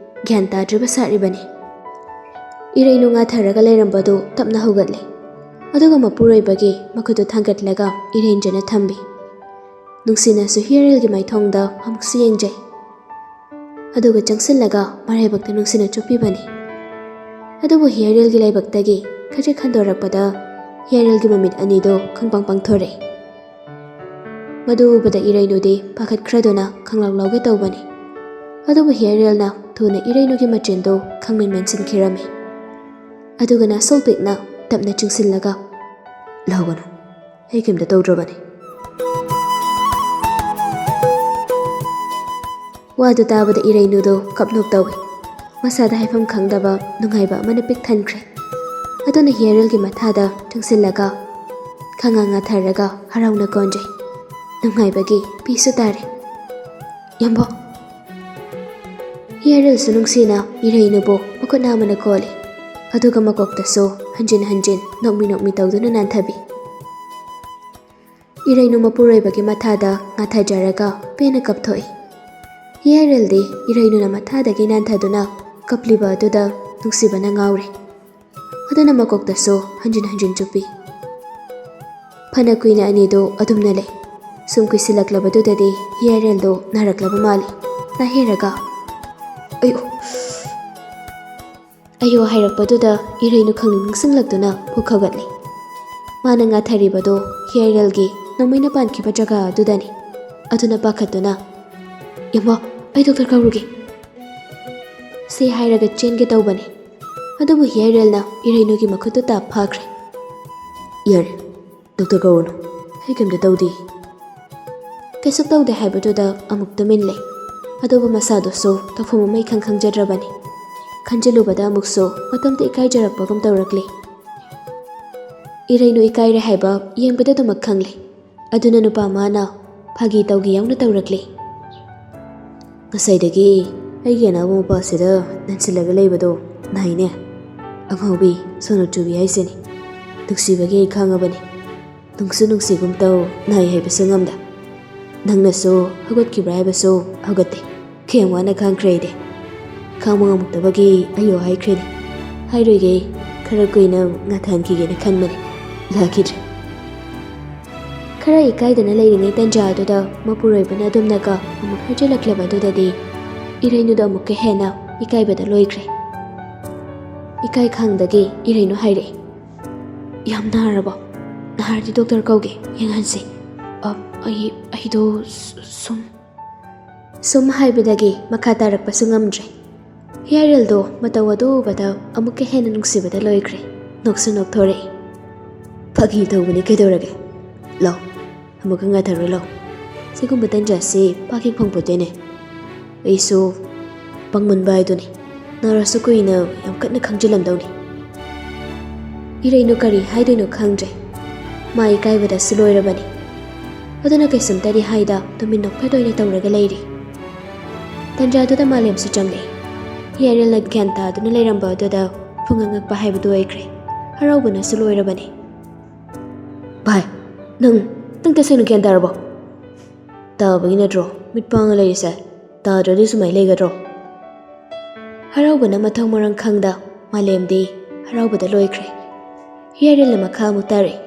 ꯒ꯭ꯌꯥꯟ ꯇꯥꯗ꯭ꯔꯤꯕ ꯁꯥꯔꯤꯕꯅꯤ꯫ ꯏꯔꯩꯅꯨ ꯉꯥꯊꯔꯒ ꯂꯩꯔꯝꯕꯗꯨ ꯇꯞꯅ ꯍꯧꯒꯠꯂꯦ꯫ ꯑꯗꯨꯒ ꯃꯄꯨꯔꯣꯏꯕꯒꯤ ꯃꯈꯨꯠꯇꯨ ꯊꯥꯡꯒꯠꯂꯒ ꯏꯔꯦꯟꯖꯅ ꯊꯝꯃꯤ꯫ ꯅꯨꯡꯁꯤꯅꯁꯨ ꯍꯤꯌꯥꯔꯦꯜꯒꯤ ꯃꯥꯏꯊꯣꯡꯗ ꯑꯃꯨꯛꯁꯨ ꯌꯦꯡꯖꯩ꯫ ꯑꯗꯨꯒ ꯆꯪꯁꯤꯜꯂꯒ ꯃꯔꯥꯏꯕꯛꯇ ꯅꯨꯡꯁꯤꯅ ꯆꯨꯞꯄꯤꯕꯅꯤ꯫ ꯑꯗꯨꯕꯨ ꯍꯤꯌꯥꯔꯦꯜꯒꯤ ꯂꯥꯏꯕꯛꯇꯒꯤ ꯈꯖꯤꯛ ꯍꯟꯗꯣꯔꯛꯄꯗ ꯍꯤꯌꯥꯔꯦꯜꯒꯤ ꯃꯃꯤꯠ ꯑꯅꯤꯗꯨ ꯈꯪꯄꯪ ꯄꯪꯊꯣꯔꯛꯏ꯫ ꯃꯗꯨ ꯎꯕꯗ ꯏꯔꯩꯅꯨꯗꯤ ꯄꯥꯈꯠꯈ꯭ꯔꯗꯨꯅ ꯈꯪꯂꯥꯎ ꯂꯥꯎꯒꯦ ꯇꯧꯕꯅꯤ꯫ ꯑꯗꯨꯕꯨ ꯍꯤꯌꯥꯔꯦꯜꯅ ꯊꯨꯅ ꯏꯔꯩꯅꯨꯒꯤ ꯃꯆꯤꯟꯗꯨ ꯈꯪꯃꯦꯟ ꯃꯦꯟꯁꯤꯟꯈꯤꯔꯝꯃꯤ꯫ ꯑꯗꯨꯒ ꯅꯥꯁꯧ ꯄꯤꯛꯅ ꯇꯞꯅ ꯆꯤꯡꯁꯤꯜꯂꯒ, "ꯂꯥꯎꯒꯅꯨ, ꯑꯩ ꯀꯩꯝꯇ ꯇꯧꯗ꯭ꯔꯕꯅꯤ꯫" ꯋꯥꯗꯨ ꯇꯥꯕꯗ ꯏꯔꯩꯅꯨꯗꯨ ꯀꯞꯅꯣꯛ ꯇꯧꯏ꯫ ꯃꯁꯥꯗ ꯍꯥꯏꯐꯝ ꯈꯪꯗꯕ ꯅꯨꯡꯉꯥꯏꯕ ꯑꯃꯅ ꯄꯤꯛ ꯊꯟꯈ꯭ꯔꯦ꯫ ꯑꯗꯨꯅ ꯍꯤꯌꯥꯔꯦꯜꯒꯤ ꯃꯊꯥꯗ ꯆꯪꯁꯤꯜꯂꯒ ꯈꯪꯉꯥ ꯉꯥꯊꯔꯒ ꯍꯔꯥꯎꯅ ꯀꯣꯟꯖꯩ꯫ ꯅꯨꯡꯉꯥꯏꯕꯒꯤ ꯄꯤꯁꯨ ꯇꯥꯔꯦ꯫ "ꯌꯥꯝꯕꯣ!" ꯍꯤꯌꯥꯔꯦꯜꯁꯨ ꯅꯨꯡꯁꯤꯅ ꯏꯔꯩꯅꯨꯕꯨ ꯃꯈꯨꯠ ꯅꯥꯝꯃꯅ ꯀꯣꯜꯂꯤ꯫ ꯑꯗꯨꯒ ꯃꯀꯣꯛꯇꯁꯨ ꯍꯟꯖꯤꯟ ꯍꯟꯖꯤꯟ ꯅꯣꯛꯃꯤ ꯅꯣꯛꯃꯤ ꯇꯧꯗꯨꯅ ꯅꯥꯟꯊꯕꯤ꯫ ꯏꯔꯩꯅꯨ ꯃꯄꯨꯔꯣꯏꯕꯒꯤ ꯃꯊꯥꯗ ꯉꯥꯊꯖꯔꯒ ꯄꯦꯟꯅ ꯀꯞꯊꯣꯛꯏ꯫ ꯍꯤꯌꯥꯔꯦꯜꯗꯤ ꯏꯔꯩꯅꯨꯅ ꯃꯊꯥꯗꯒꯤ ꯅꯥꯟꯊꯗꯨꯅ ꯀꯞꯂꯤꯕ ꯑꯗꯨꯗ ꯅꯨꯡꯁꯤꯕꯅ ꯉꯥꯎꯔꯦ꯫ ꯑꯗꯨꯅ ꯃꯀꯣꯛꯇꯁꯨ ꯍꯟꯖꯤꯟ ꯍꯟꯖꯤꯟ ꯆꯨꯞꯄꯤ꯫ ꯐꯅ ꯀꯨꯏꯅ ꯑꯅꯤꯗꯨ ꯑꯗꯨꯝꯅ ꯂꯩ꯫ ꯁꯨꯝ ꯀꯨꯏꯁꯤꯜꯂꯛꯂꯕꯗꯨꯗꯗꯤ ꯍꯤꯌꯥꯏꯔꯦꯜꯗꯣ ꯅꯥꯔꯛꯂꯕ ꯃꯥꯜꯂꯤ꯫ ꯅꯥꯍꯦꯔꯒ, "ꯑꯌꯣ!" "ꯑꯌꯣ" ꯍꯥꯏꯔꯛꯄꯗꯨꯗ ꯏꯔꯩꯅꯨ ꯈꯪꯅꯤꯡ ꯅꯤꯡꯁꯤꯡꯂꯛꯇꯨꯅ ꯄꯨꯛ ꯍꯧꯒꯠꯂꯤ꯫ ꯃꯥꯅ ꯉꯥꯊꯔꯤꯕꯗꯨ ꯍꯤꯌꯥꯏꯔꯦꯜꯒꯤ ꯅꯣꯡꯃꯩꯅ ꯄꯥꯟꯈꯤꯕ ꯖꯒꯥ ꯑꯗꯨꯗꯅꯤ꯫ ꯑꯗꯨꯅ ꯄꯥꯈꯠꯇꯨꯅ, "ꯏꯃꯥ, ꯑꯩ ꯗꯣꯛꯇꯔ ꯀꯧꯔꯨꯒꯦ" ꯁꯤ ꯍꯥꯏꯔꯒ ꯆꯦꯟꯒꯦ ꯇꯧꯕꯅꯤ꯫ ꯑꯗꯨꯕꯨ ꯍꯤꯌꯥꯏꯔꯦꯜꯅ ꯏꯔꯩꯅꯨꯒꯤ ꯃꯈꯨꯠꯇꯨ ꯇꯥꯞ ꯐꯥꯈ꯭ꯔꯦ꯫ "ꯌꯥꯔꯦ, ꯗꯣꯛꯇꯔ ꯀꯧꯔꯨꯅꯨ, ꯑꯩ ꯀꯩꯝꯇ ꯇꯧꯗꯦ" ꯀꯩꯁꯨ ꯇꯧꯗꯦ ꯍꯥꯏꯕꯗꯨꯗ ꯑꯃꯨꯛ ꯇꯨꯃꯤꯟ ꯂꯩ꯫ ꯑꯗꯨꯕꯨ ꯃꯁꯥꯗꯨꯁꯨ ꯇꯧꯐꯝ ꯑꯃ ꯏꯈꯪ ꯈꯪꯖꯗ꯭ꯔꯕꯅꯤ꯫ ꯈꯟꯖꯤꯜꯂꯨꯕꯗ ꯑꯃꯨꯛꯁꯨ ꯃꯇꯣꯝꯇ ꯏꯀꯥꯏꯖꯔꯛꯄꯒꯨꯝ ꯇꯧꯔꯛꯂꯤ꯫ ꯏꯔꯩꯅꯨ ꯏꯀꯥꯏꯔꯦ ꯍꯥꯏꯕ ꯌꯦꯡꯕꯗ ꯑꯗꯨꯃꯛ ꯈꯪꯂꯦ꯫ ꯑꯗꯨꯅ ꯅꯨꯄꯥ ꯃꯥꯅ ꯐꯥꯒꯤ ꯇꯧꯒꯦ ꯌꯥꯎꯅ ꯇꯧꯔꯛꯂꯦ꯫ "ꯉꯁꯥꯏꯗꯒꯤ ꯑꯩꯒꯤ ꯑꯅꯥꯕ ꯃꯄꯥꯁꯤꯗ ꯅꯟꯁꯤꯜꯂꯒ ꯂꯩꯕꯗꯣ ꯅꯥꯏꯅꯦ꯫ ꯑꯉꯥꯎꯕꯤ ꯁꯣꯅꯣ ꯆꯨꯕꯤ ꯍꯥꯏꯁꯤꯅꯤ꯫ ꯅꯨꯡꯁꯤꯕꯒꯤ ꯑꯩ ꯈꯥꯡꯉꯕꯅꯤ꯫ ꯅꯨꯡꯁꯨ ꯅꯨꯡꯁꯤꯒꯨꯝ ꯇꯧ, ꯅꯥꯏ ꯍꯥꯏꯕꯁꯨ ꯉꯝꯗ꯫ ꯅꯪꯅꯁꯨ ꯍꯧꯒꯠꯈꯤꯕ꯭ꯔꯥ ꯍꯥꯏꯕꯁꯨ ꯍꯧꯒꯠꯇꯦ꯫ ꯀꯌꯥꯝ ꯋꯥꯅ ꯈꯥꯡꯈ꯭ꯔꯦ ꯑꯩꯗꯤ꯫ ꯈꯥꯡꯕ ꯉꯝꯃꯛꯇꯕꯒꯤ ꯑꯌꯣ ꯍꯥꯏꯈ꯭ꯔꯤꯅꯤ꯫ ꯍꯥꯏꯔꯣꯏꯒꯦ, ꯈꯔ ꯀꯨꯏꯅ ꯉꯥꯊꯍꯟꯈꯤꯒꯦꯅ ꯈꯟꯕꯅꯤ꯫ ꯂꯥꯛꯈꯤꯗ꯭ꯔꯦ"꯫ ꯈꯔ ꯏꯀꯥꯏꯗꯅ ꯂꯩꯔꯤꯉꯩ ꯇꯟꯖꯥ ꯑꯗꯨꯗ ꯃꯄꯨꯔꯣꯏꯕꯅ ꯑꯗꯨꯝꯅꯒ ꯑꯃꯨꯛ ꯍꯥꯏꯖꯤꯜꯂꯛꯂꯕ ꯑꯗꯨꯗꯗꯤ ꯏꯔꯩꯅꯨꯗ ꯑꯃꯨꯛꯀ ꯍꯦꯟꯅ ꯏꯀꯥꯏꯕꯗ ꯂꯣꯏꯈ꯭ꯔꯦ꯫ ꯏꯀꯥꯏ ꯈꯥꯡꯗꯒꯤ ꯏꯔꯩꯅꯨ ꯍꯥꯏꯔꯛꯏ, "ꯌꯥꯝ ꯅꯥꯔꯕꯣ? ꯅꯥꯔꯗꯤ ꯗꯣꯛꯇꯔ ꯀꯧꯒꯦ, ꯌꯦꯡꯍꯟꯁꯦ꯫ ꯑ, ꯑꯩ, ꯑꯩꯗꯣ ꯁ-, ꯁꯨꯝ" ꯁꯨꯝ ꯍꯥꯏꯕꯗꯒꯤ ꯃꯈꯥ ꯇꯥꯔꯛꯄꯁꯨ ꯉꯝꯗ꯭ꯔꯦ꯫ ꯍꯤꯌꯥꯏꯔꯦꯜꯗꯣ ꯃꯇꯧ ꯑꯗꯨ ꯎꯕꯗ ꯑꯃꯨꯛꯀ ꯍꯦꯟꯅ ꯅꯨꯡꯁꯤꯕꯗ ꯂꯣꯏꯈ꯭ꯔꯦ꯫ ꯅꯣꯛꯁꯨ ꯅꯣꯛꯊꯣꯔꯛꯏ꯫ "ꯐꯥꯒꯤ ꯇꯧꯕꯅꯤ, ꯀꯩꯗꯧꯔꯒꯦ? ꯂꯥꯎ, ꯑꯃꯨꯛꯀ ꯉꯥꯊꯔꯣ ꯂꯥꯎ꯫ ꯁꯤꯒꯨꯝꯕ ꯇꯟꯖꯥꯁꯤ ꯄꯥꯛ ꯍꯦꯛ ꯐꯪꯄꯣꯠꯇꯦꯅꯦ꯫ ꯑꯩꯁꯨ ꯄꯪꯃꯟꯕ ꯍꯥꯏꯗꯨꯅꯤ꯫ ꯅꯥꯔꯁꯨ ꯀꯨꯏꯅ ꯌꯥꯝ ꯀꯟꯅ ꯈꯥꯡꯖꯤꯜꯂꯝꯗꯧꯅꯤ"꯫ ꯏꯔꯩꯅꯨ ꯀꯔꯤ ꯍꯥꯏꯗꯣꯏꯅꯣ ꯈꯪꯗ꯭ꯔꯦ꯫ ꯃꯥ ꯏꯀꯥꯏꯕꯗꯁꯨ ꯂꯣꯏꯔꯕꯅꯤ꯫ ꯑꯗꯨꯅ ꯀꯩꯁꯨꯝꯇꯗꯤ ꯍꯥꯏꯗ ꯇꯨꯃꯤꯟ ꯅꯣꯛꯐꯦꯠ ꯑꯣꯏꯅ ꯇꯧꯔꯒ ꯂꯩꯔꯤ꯫ ꯇꯟꯖꯥꯗꯨꯗ ꯃꯥꯂꯦꯝꯁꯨ ꯆꯪꯂꯛꯏ꯫ ꯍꯤꯌꯥꯏꯔꯦꯜꯅ ꯒ꯭ꯌꯥꯟ ꯇꯥꯗꯨꯅ ꯂꯩꯔꯝꯕ ꯑꯗꯨꯗ ꯄꯨꯡꯉꯛ ꯉꯛꯄ ꯍꯥꯏꯕꯗꯨ ꯑꯣꯏꯈ꯭ꯔꯦ꯫ ꯍꯔꯥꯎꯕꯅꯁꯨ ꯂꯣꯏꯔꯕꯅꯤ꯫ "ꯚꯥꯏ, ꯅꯪ, ꯅꯪ ꯇꯁꯦꯡꯅ ꯒ꯭ꯌꯥꯟ ꯇꯥꯔꯕꯣ? ꯇꯥꯕꯒꯤ ꯅꯠꯇ꯭ꯔꯣ ꯃꯤꯠ ꯄꯥꯡꯉ ꯂꯩꯔꯤꯁꯦ? ꯇꯥꯗ꯭ꯔꯗꯤ ꯁꯨꯃꯥꯏꯅ ꯂꯩꯒꯗ꯭ꯔꯣ?" ꯍꯔꯥꯎꯕꯅ ꯃꯊꯣꯡ ꯃꯔꯝ ꯈꯪꯗ ꯃꯥꯂꯦꯝꯗꯤ ꯍꯔꯥꯎꯕꯗ ꯂꯣꯏꯈ꯭ꯔꯦ꯫ ꯍꯤꯌꯥꯏꯔꯦꯜꯅ ꯃꯈꯥ ꯑꯃꯨꯛ ꯇꯥꯔꯛꯏ꯫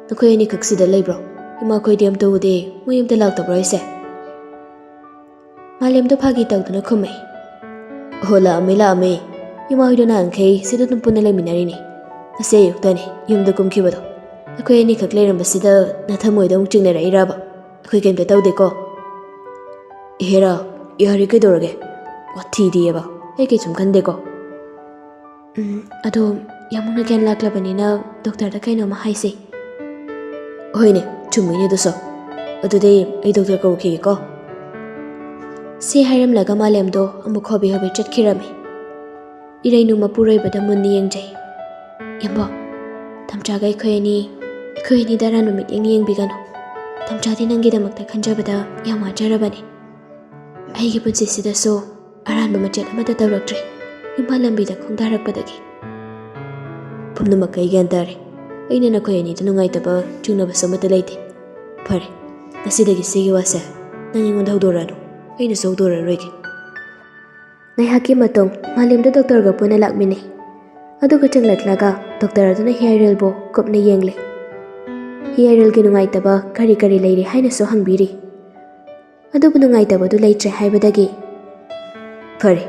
"ꯅꯈꯣꯏ ꯑꯅꯤꯈꯛ ꯁꯤꯗ ꯂꯩꯕ꯭ꯔꯣ? ꯏꯃꯥꯈꯣꯏꯗꯤ ꯑꯝꯇ ꯎꯗꯦ, ꯃꯣꯏ ꯑꯝꯇ ꯂꯥꯛꯇꯕ꯭ꯔꯣ ꯍꯥꯏꯁꯦ?" ꯃꯥꯂꯦꯝꯗꯣ ꯐꯥꯒꯤ ꯇꯧꯗꯨꯅ ꯈꯨꯝꯃꯛꯏ꯫ "ꯑꯣꯍꯣ, ꯂꯥꯛꯑꯝꯃꯦ, ꯂꯥꯛꯑꯝꯃꯦ꯫ ꯏꯃꯥ ꯍꯣꯏꯗꯣ ꯅꯍꯥꯟꯈꯩ ꯁꯤꯗ ꯑꯗꯨꯝ ꯄꯨꯟꯅ ꯂꯩꯃꯤꯟꯅꯔꯤꯅꯤ꯫ ꯉꯁꯤ ꯑꯌꯨꯛꯇꯅꯤ ꯌꯨꯝꯗ ꯀꯨꯝꯈꯤꯕꯗꯣ꯫ ꯑꯩꯈꯣꯏ ꯑꯅꯤꯈꯛ ꯂꯩꯔꯝꯕꯁꯤꯗ ꯅꯊꯃꯣꯏꯗꯣ ꯑꯃꯨꯛ ꯆꯤꯡꯅꯔꯛꯏꯔꯕ? ꯑꯩꯈꯣꯏ ꯀꯩꯝꯇ ꯇꯧꯗꯦꯀꯣ?" "ꯏꯍꯦꯔꯥ, ꯌꯥꯔꯦ, ꯀꯩꯗꯧꯔꯒꯦ? ꯋꯥꯊꯤꯗꯤꯑꯕ, ꯑꯩ ꯀꯩꯁꯨꯝ ꯈꯟꯗꯦꯀꯣ꯫" "ꯎꯝ, ꯑꯗꯣ ꯌꯥꯝ ꯃꯨꯟꯅ ꯒ꯭ꯌꯥꯟ ꯂꯥꯛꯂꯕꯅꯤꯅ ꯗꯣꯛꯇꯔꯗ ꯀꯩꯅꯣꯝꯃ ꯍꯥꯏꯁꯦ꯫" "ꯍꯣꯏꯅꯦ, ꯆꯨꯝꯃꯤꯅꯦ ꯑꯗꯨꯁꯨ꯫ ꯑꯗꯨꯗꯤ ꯑꯩ ꯗꯣꯛꯇꯔ ꯀꯧꯈꯤꯒꯦꯀꯣ꯫" ꯁꯤ ꯍꯥꯏꯔꯝꯂꯒ ꯃꯥꯂꯦꯝꯗꯣ ꯑꯃꯨꯛ ꯍꯣꯕꯦ ꯍꯣꯕꯦ ꯆꯠꯈꯤꯔꯝꯃꯤ꯫ ꯏꯔꯩꯅꯨ ꯃꯄꯨꯔꯣꯏꯕꯗ ꯃꯨꯟꯅ ꯌꯦꯡꯖꯩ꯫ "ꯌꯥꯝꯕꯣ, ꯇꯝꯆꯥꯒ ꯑꯩꯈꯣꯏ ꯑꯅꯤ, ꯑꯩꯈꯣꯏ ꯑꯅꯤꯗ ꯑꯔꯥꯟꯕ ꯃꯤꯠꯌꯦꯡ ꯌꯦꯡꯕꯤꯒꯅꯨ꯫ ꯇꯝꯆꯥꯗꯤ ꯅꯪꯒꯤꯗꯃꯛꯇ ꯈꯟꯖꯕꯗ ꯌꯥꯝ ꯋꯥꯖꯔꯕꯅꯤ꯫ ꯑꯩꯒꯤ ꯄꯨꯟꯁꯤꯁꯤꯗꯁꯨ ꯑꯔꯥꯟꯕ ꯃꯆꯦꯠ ꯑꯃꯠꯇ ꯇꯧꯔꯛꯇ꯭ꯔꯤ, ꯌꯨꯝꯕꯥ ꯂꯝꯕꯤꯗ ꯈꯣꯡꯗꯥꯔꯛꯄꯗꯒꯤ꯫" "ꯄꯨꯝꯅꯃꯛ ꯑꯩ ꯒ꯭ꯌꯥꯟ ꯇꯥꯔꯦ꯫ ꯑꯩꯅ ꯅꯈꯣꯏ ꯑꯅꯤꯗ ꯅꯨꯡꯉꯥꯏꯇꯕ ꯆꯤꯡꯅꯕꯁꯨ ꯑꯃꯠꯇ ꯂꯩꯇꯦ꯫ ꯐꯔꯦ, ꯉꯁꯤꯗꯒꯤ ꯁꯤꯒꯤ ꯋꯥꯁꯦ ꯅꯪ ꯑꯩꯉꯣꯟꯗ ꯍꯧꯗꯣꯔꯛꯑꯅꯨ, ꯑꯩꯅꯁꯨ ꯍꯧꯗꯣꯔꯛꯑꯔꯣꯏꯒꯦ꯫" ꯉꯥꯏꯍꯥꯛꯀꯤ ꯃꯇꯨꯡ ꯃꯥꯂꯦꯝꯗ ꯗꯣꯛꯇꯔꯒ ꯄꯨꯟꯅ ꯂꯥꯛꯃꯤꯟꯅꯩ꯫ ꯑꯗꯨꯒ ꯆꯪꯂꯛꯂꯒ ꯗꯣꯛꯇꯔ ꯑꯗꯨꯅ ꯍꯤꯌꯥꯏꯔꯦꯜꯕꯨ ꯀꯨꯞꯅ ꯌꯦꯡꯂꯦ꯫ ꯍꯤꯌꯥꯏꯔꯦꯜꯒꯤ ꯅꯨꯡꯉꯥꯏꯇꯕ ꯀꯔꯤ ꯀꯔꯤ ꯂꯩꯔꯤ ꯍꯥꯏꯅꯁꯨ ꯍꯪꯕꯤꯔꯤ꯫ ꯑꯗꯨꯕꯨ ꯅꯨꯡꯉꯥꯏꯇꯕꯗꯨ ꯂꯩꯇ꯭ꯔꯦ ꯍꯥꯏꯕꯗꯒꯤ, "ꯐꯔꯦ,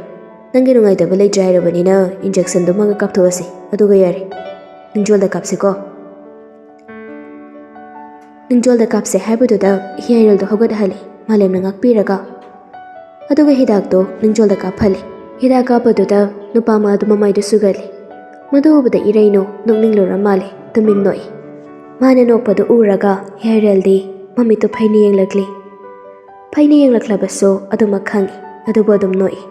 ꯅꯪꯒꯤ ꯅꯨꯡꯉꯥꯏꯇꯕ ꯂꯩꯇ꯭ꯔꯦ ꯍꯥꯏꯔꯕꯅꯤꯅ ꯏꯟꯖꯦꯛꯁꯟꯗꯨꯃꯒ ꯀꯥꯞꯊꯣꯛꯑꯁꯤ, ꯑꯗꯨꯒ ꯌꯥꯔꯦ꯫ ꯅꯤꯡꯖꯣꯜꯗ ꯀꯥꯞꯁꯤꯀꯣ꯫" ꯅꯤꯡꯖꯣꯜꯗ ꯀꯥꯞꯁꯦ ꯍꯥꯏꯕꯗꯨꯗ ꯍꯤꯌꯥꯏꯔꯦꯜꯗꯣ ꯍꯧꯒꯠꯍꯜꯂꯤ ꯃꯥꯂꯦꯝꯅ ꯉꯥꯛꯄꯤꯔꯒ꯫ ꯑꯗꯨꯒ ꯍꯤꯗꯥꯛꯇꯣ ꯅꯤꯡꯖꯣꯜꯗ ꯀꯥꯞꯍꯜꯂꯤ꯫ ꯍꯤꯗꯥꯛ ꯀꯥꯞꯄꯗꯨꯗ ꯅꯨꯄꯥ ꯑꯃ ꯑꯗꯨ ꯃꯃꯥꯏꯗꯨ ꯁꯨꯒꯜꯂꯤ꯫ ꯃꯗꯨ ꯎꯕꯗ ꯏꯔꯩꯅꯨ ꯅꯣꯛꯅꯤꯡꯂꯨꯔ ꯃꯥꯜꯂꯦ, ꯇꯨꯃꯤꯟ ꯅꯣꯛꯏ꯫ ꯃꯥꯅ ꯅꯣꯛꯄꯗꯨ ꯎꯔꯒ ꯍꯤꯌꯥꯏꯔꯦꯜꯗꯤ ꯃꯃꯤꯠꯇꯨ ꯐꯩꯅ ꯌꯦꯡꯂꯛꯂꯤ꯫ ꯐꯩꯅ ꯌꯦꯡꯂꯛꯂꯕꯁꯨ ꯑꯗꯨꯃꯛ ꯈꯪꯏ, ꯑꯗꯨꯕꯨ ꯑꯗꯨꯝ ꯅꯣꯛꯏ꯫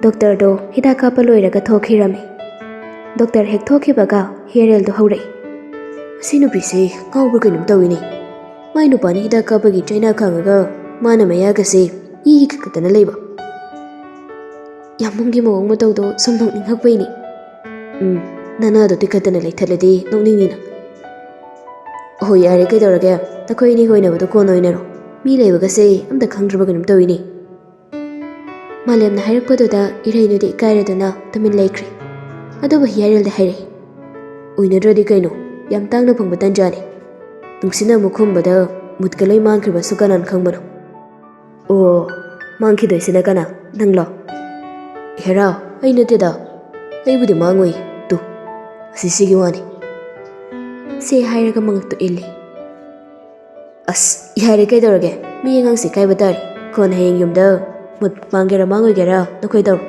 ꯗꯣꯛꯇꯔꯗꯣ ꯍꯤꯗꯥꯛ ꯀꯥꯞꯄ ꯂꯣꯏꯔꯒ ꯊꯣꯛꯈꯤꯔꯝꯃꯤ꯫ ꯗꯣꯛꯇꯔ ꯍꯦꯛ ꯊꯣꯛꯈꯤꯕꯒ ꯍꯤꯌꯥꯏꯔꯦꯜꯗꯣ ꯍꯧꯔꯛꯏ꯫ "ꯃꯁꯤ ꯅꯨꯄꯤꯁꯦ ꯉꯥꯎꯕ꯭ꯔꯥ ꯀꯩꯅꯣꯝ ꯇꯧꯏꯅꯦ꯫ ꯃꯥꯏ ꯅꯨꯄꯥꯅ ꯍꯤꯗꯥꯛ ꯀꯥꯞꯄꯒꯤ ꯆꯩꯅꯥ ꯈꯥꯡꯉꯒ ꯃꯥꯅ ꯃꯌꯥꯒꯁꯦ ꯏ ꯈꯛꯇꯅ ꯂꯩꯕ꯫ ꯌꯥꯝꯕꯨꯡꯒꯤ ꯃꯑꯣꯡ ꯃꯇꯧꯗꯣ ꯁꯨꯝ ꯅꯣꯛꯅꯤꯡꯉꯛꯄꯩꯅꯤ꯫" "ꯎꯝ, ꯅꯅꯥꯗꯣ ꯇꯤꯈꯠꯇꯅ ꯂꯩꯊꯠꯂꯗꯤ ꯅꯣꯛꯅꯤꯡꯅꯤ ꯅꯪ꯫" "ꯍꯣꯏ, ꯌꯥꯔꯦ, ꯀꯩꯗꯧꯔꯒꯦ? ꯅꯈꯣꯏ ꯑꯅꯤ ꯑꯣꯏꯅꯕꯗꯣ ꯀꯣꯟꯅ ꯑꯣꯏꯅꯔꯣ꯫ ꯃꯤ ꯂꯩꯕꯒꯁꯦ ꯑꯝꯇ ꯈꯪꯗ꯭ꯔꯕ ꯀꯩꯅꯣꯝ ꯇꯧꯏꯅꯦ꯫" ꯃꯥꯂꯦꯝꯅ ꯍꯥꯏꯔꯛꯄꯗꯨꯗ ꯏꯔꯩꯅꯨꯗꯤ ꯏꯀꯥꯏꯔꯗꯨꯅ ꯇꯨꯃꯤꯟ ꯂꯩꯈ꯭ꯔꯦ꯫ ꯑꯗꯨꯕꯨ ꯍꯤꯌꯥꯏꯔꯦꯜꯗ ꯍꯥꯏꯔꯛꯏ꯫ ꯑꯣꯏꯅꯗ꯭ꯔꯗꯤ ꯀꯩꯅꯣ, ꯌꯥꯝ ꯇꯥꯡꯅ ꯐꯪꯕ ꯇꯟꯖꯥꯅꯤ꯫ ꯅꯨꯡꯁꯤꯠꯅ ꯑꯃꯨꯛ ꯍꯨꯝꯕꯗ ꯃꯨꯠꯀ ꯂꯣꯏ ꯃꯥꯡꯈ꯭ꯔꯕꯁꯨ ꯀꯅꯥꯅ ꯈꯪꯕꯅꯣ? ꯑꯣ, ꯃꯥꯡꯈꯤꯗꯣꯏꯁꯤꯅ ꯀꯅꯥ? ꯅꯪꯂꯣ? ꯍꯦꯔꯥ, ꯑꯩ ꯅꯠꯇꯦꯗ꯫ ꯑꯩꯕꯨꯗꯤ ꯃꯥꯡꯉꯣꯏ꯫ ꯇꯨ, ꯑꯁꯤꯁꯤꯒꯤ ꯋꯥꯅꯤ꯫ ꯁꯦ ꯍꯥꯏꯔꯒ ꯃꯉꯛꯇꯨ ꯏꯜꯂꯤ꯫ ꯑꯁ, ꯌꯥꯔꯦ, ꯀꯩꯗꯧꯔꯒꯦ? ꯃꯤ ꯑꯉꯥꯡꯁꯦ ꯏꯀꯥꯏꯕ ꯇꯥꯔꯦ꯫ ꯀꯣꯟꯅ ꯍꯌꯦꯡ ꯌꯨꯝꯗ ꯃꯨꯠ ꯃꯥꯡꯒꯦꯔꯥ ꯃꯥꯡꯉꯣꯏꯒꯦꯔꯥ ꯅꯈꯣꯏ ꯇꯧꯔꯣ꯫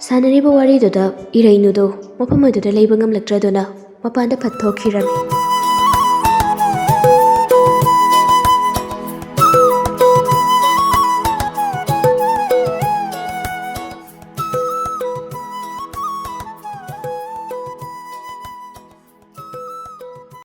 ꯁꯥꯟꯅꯔꯤꯕ ꯋꯥꯔꯤꯗꯨꯗ ꯏꯔꯩꯅꯨꯗꯣ ꯃꯐꯝ ꯑꯗꯨꯗ ꯂꯩꯕ ꯉꯝꯂꯛꯇ꯭ꯔꯗꯨꯅ ꯃꯄꯥꯟꯗ ꯐꯠ ꯊꯣꯛꯈꯤꯔꯝꯃꯤ꯫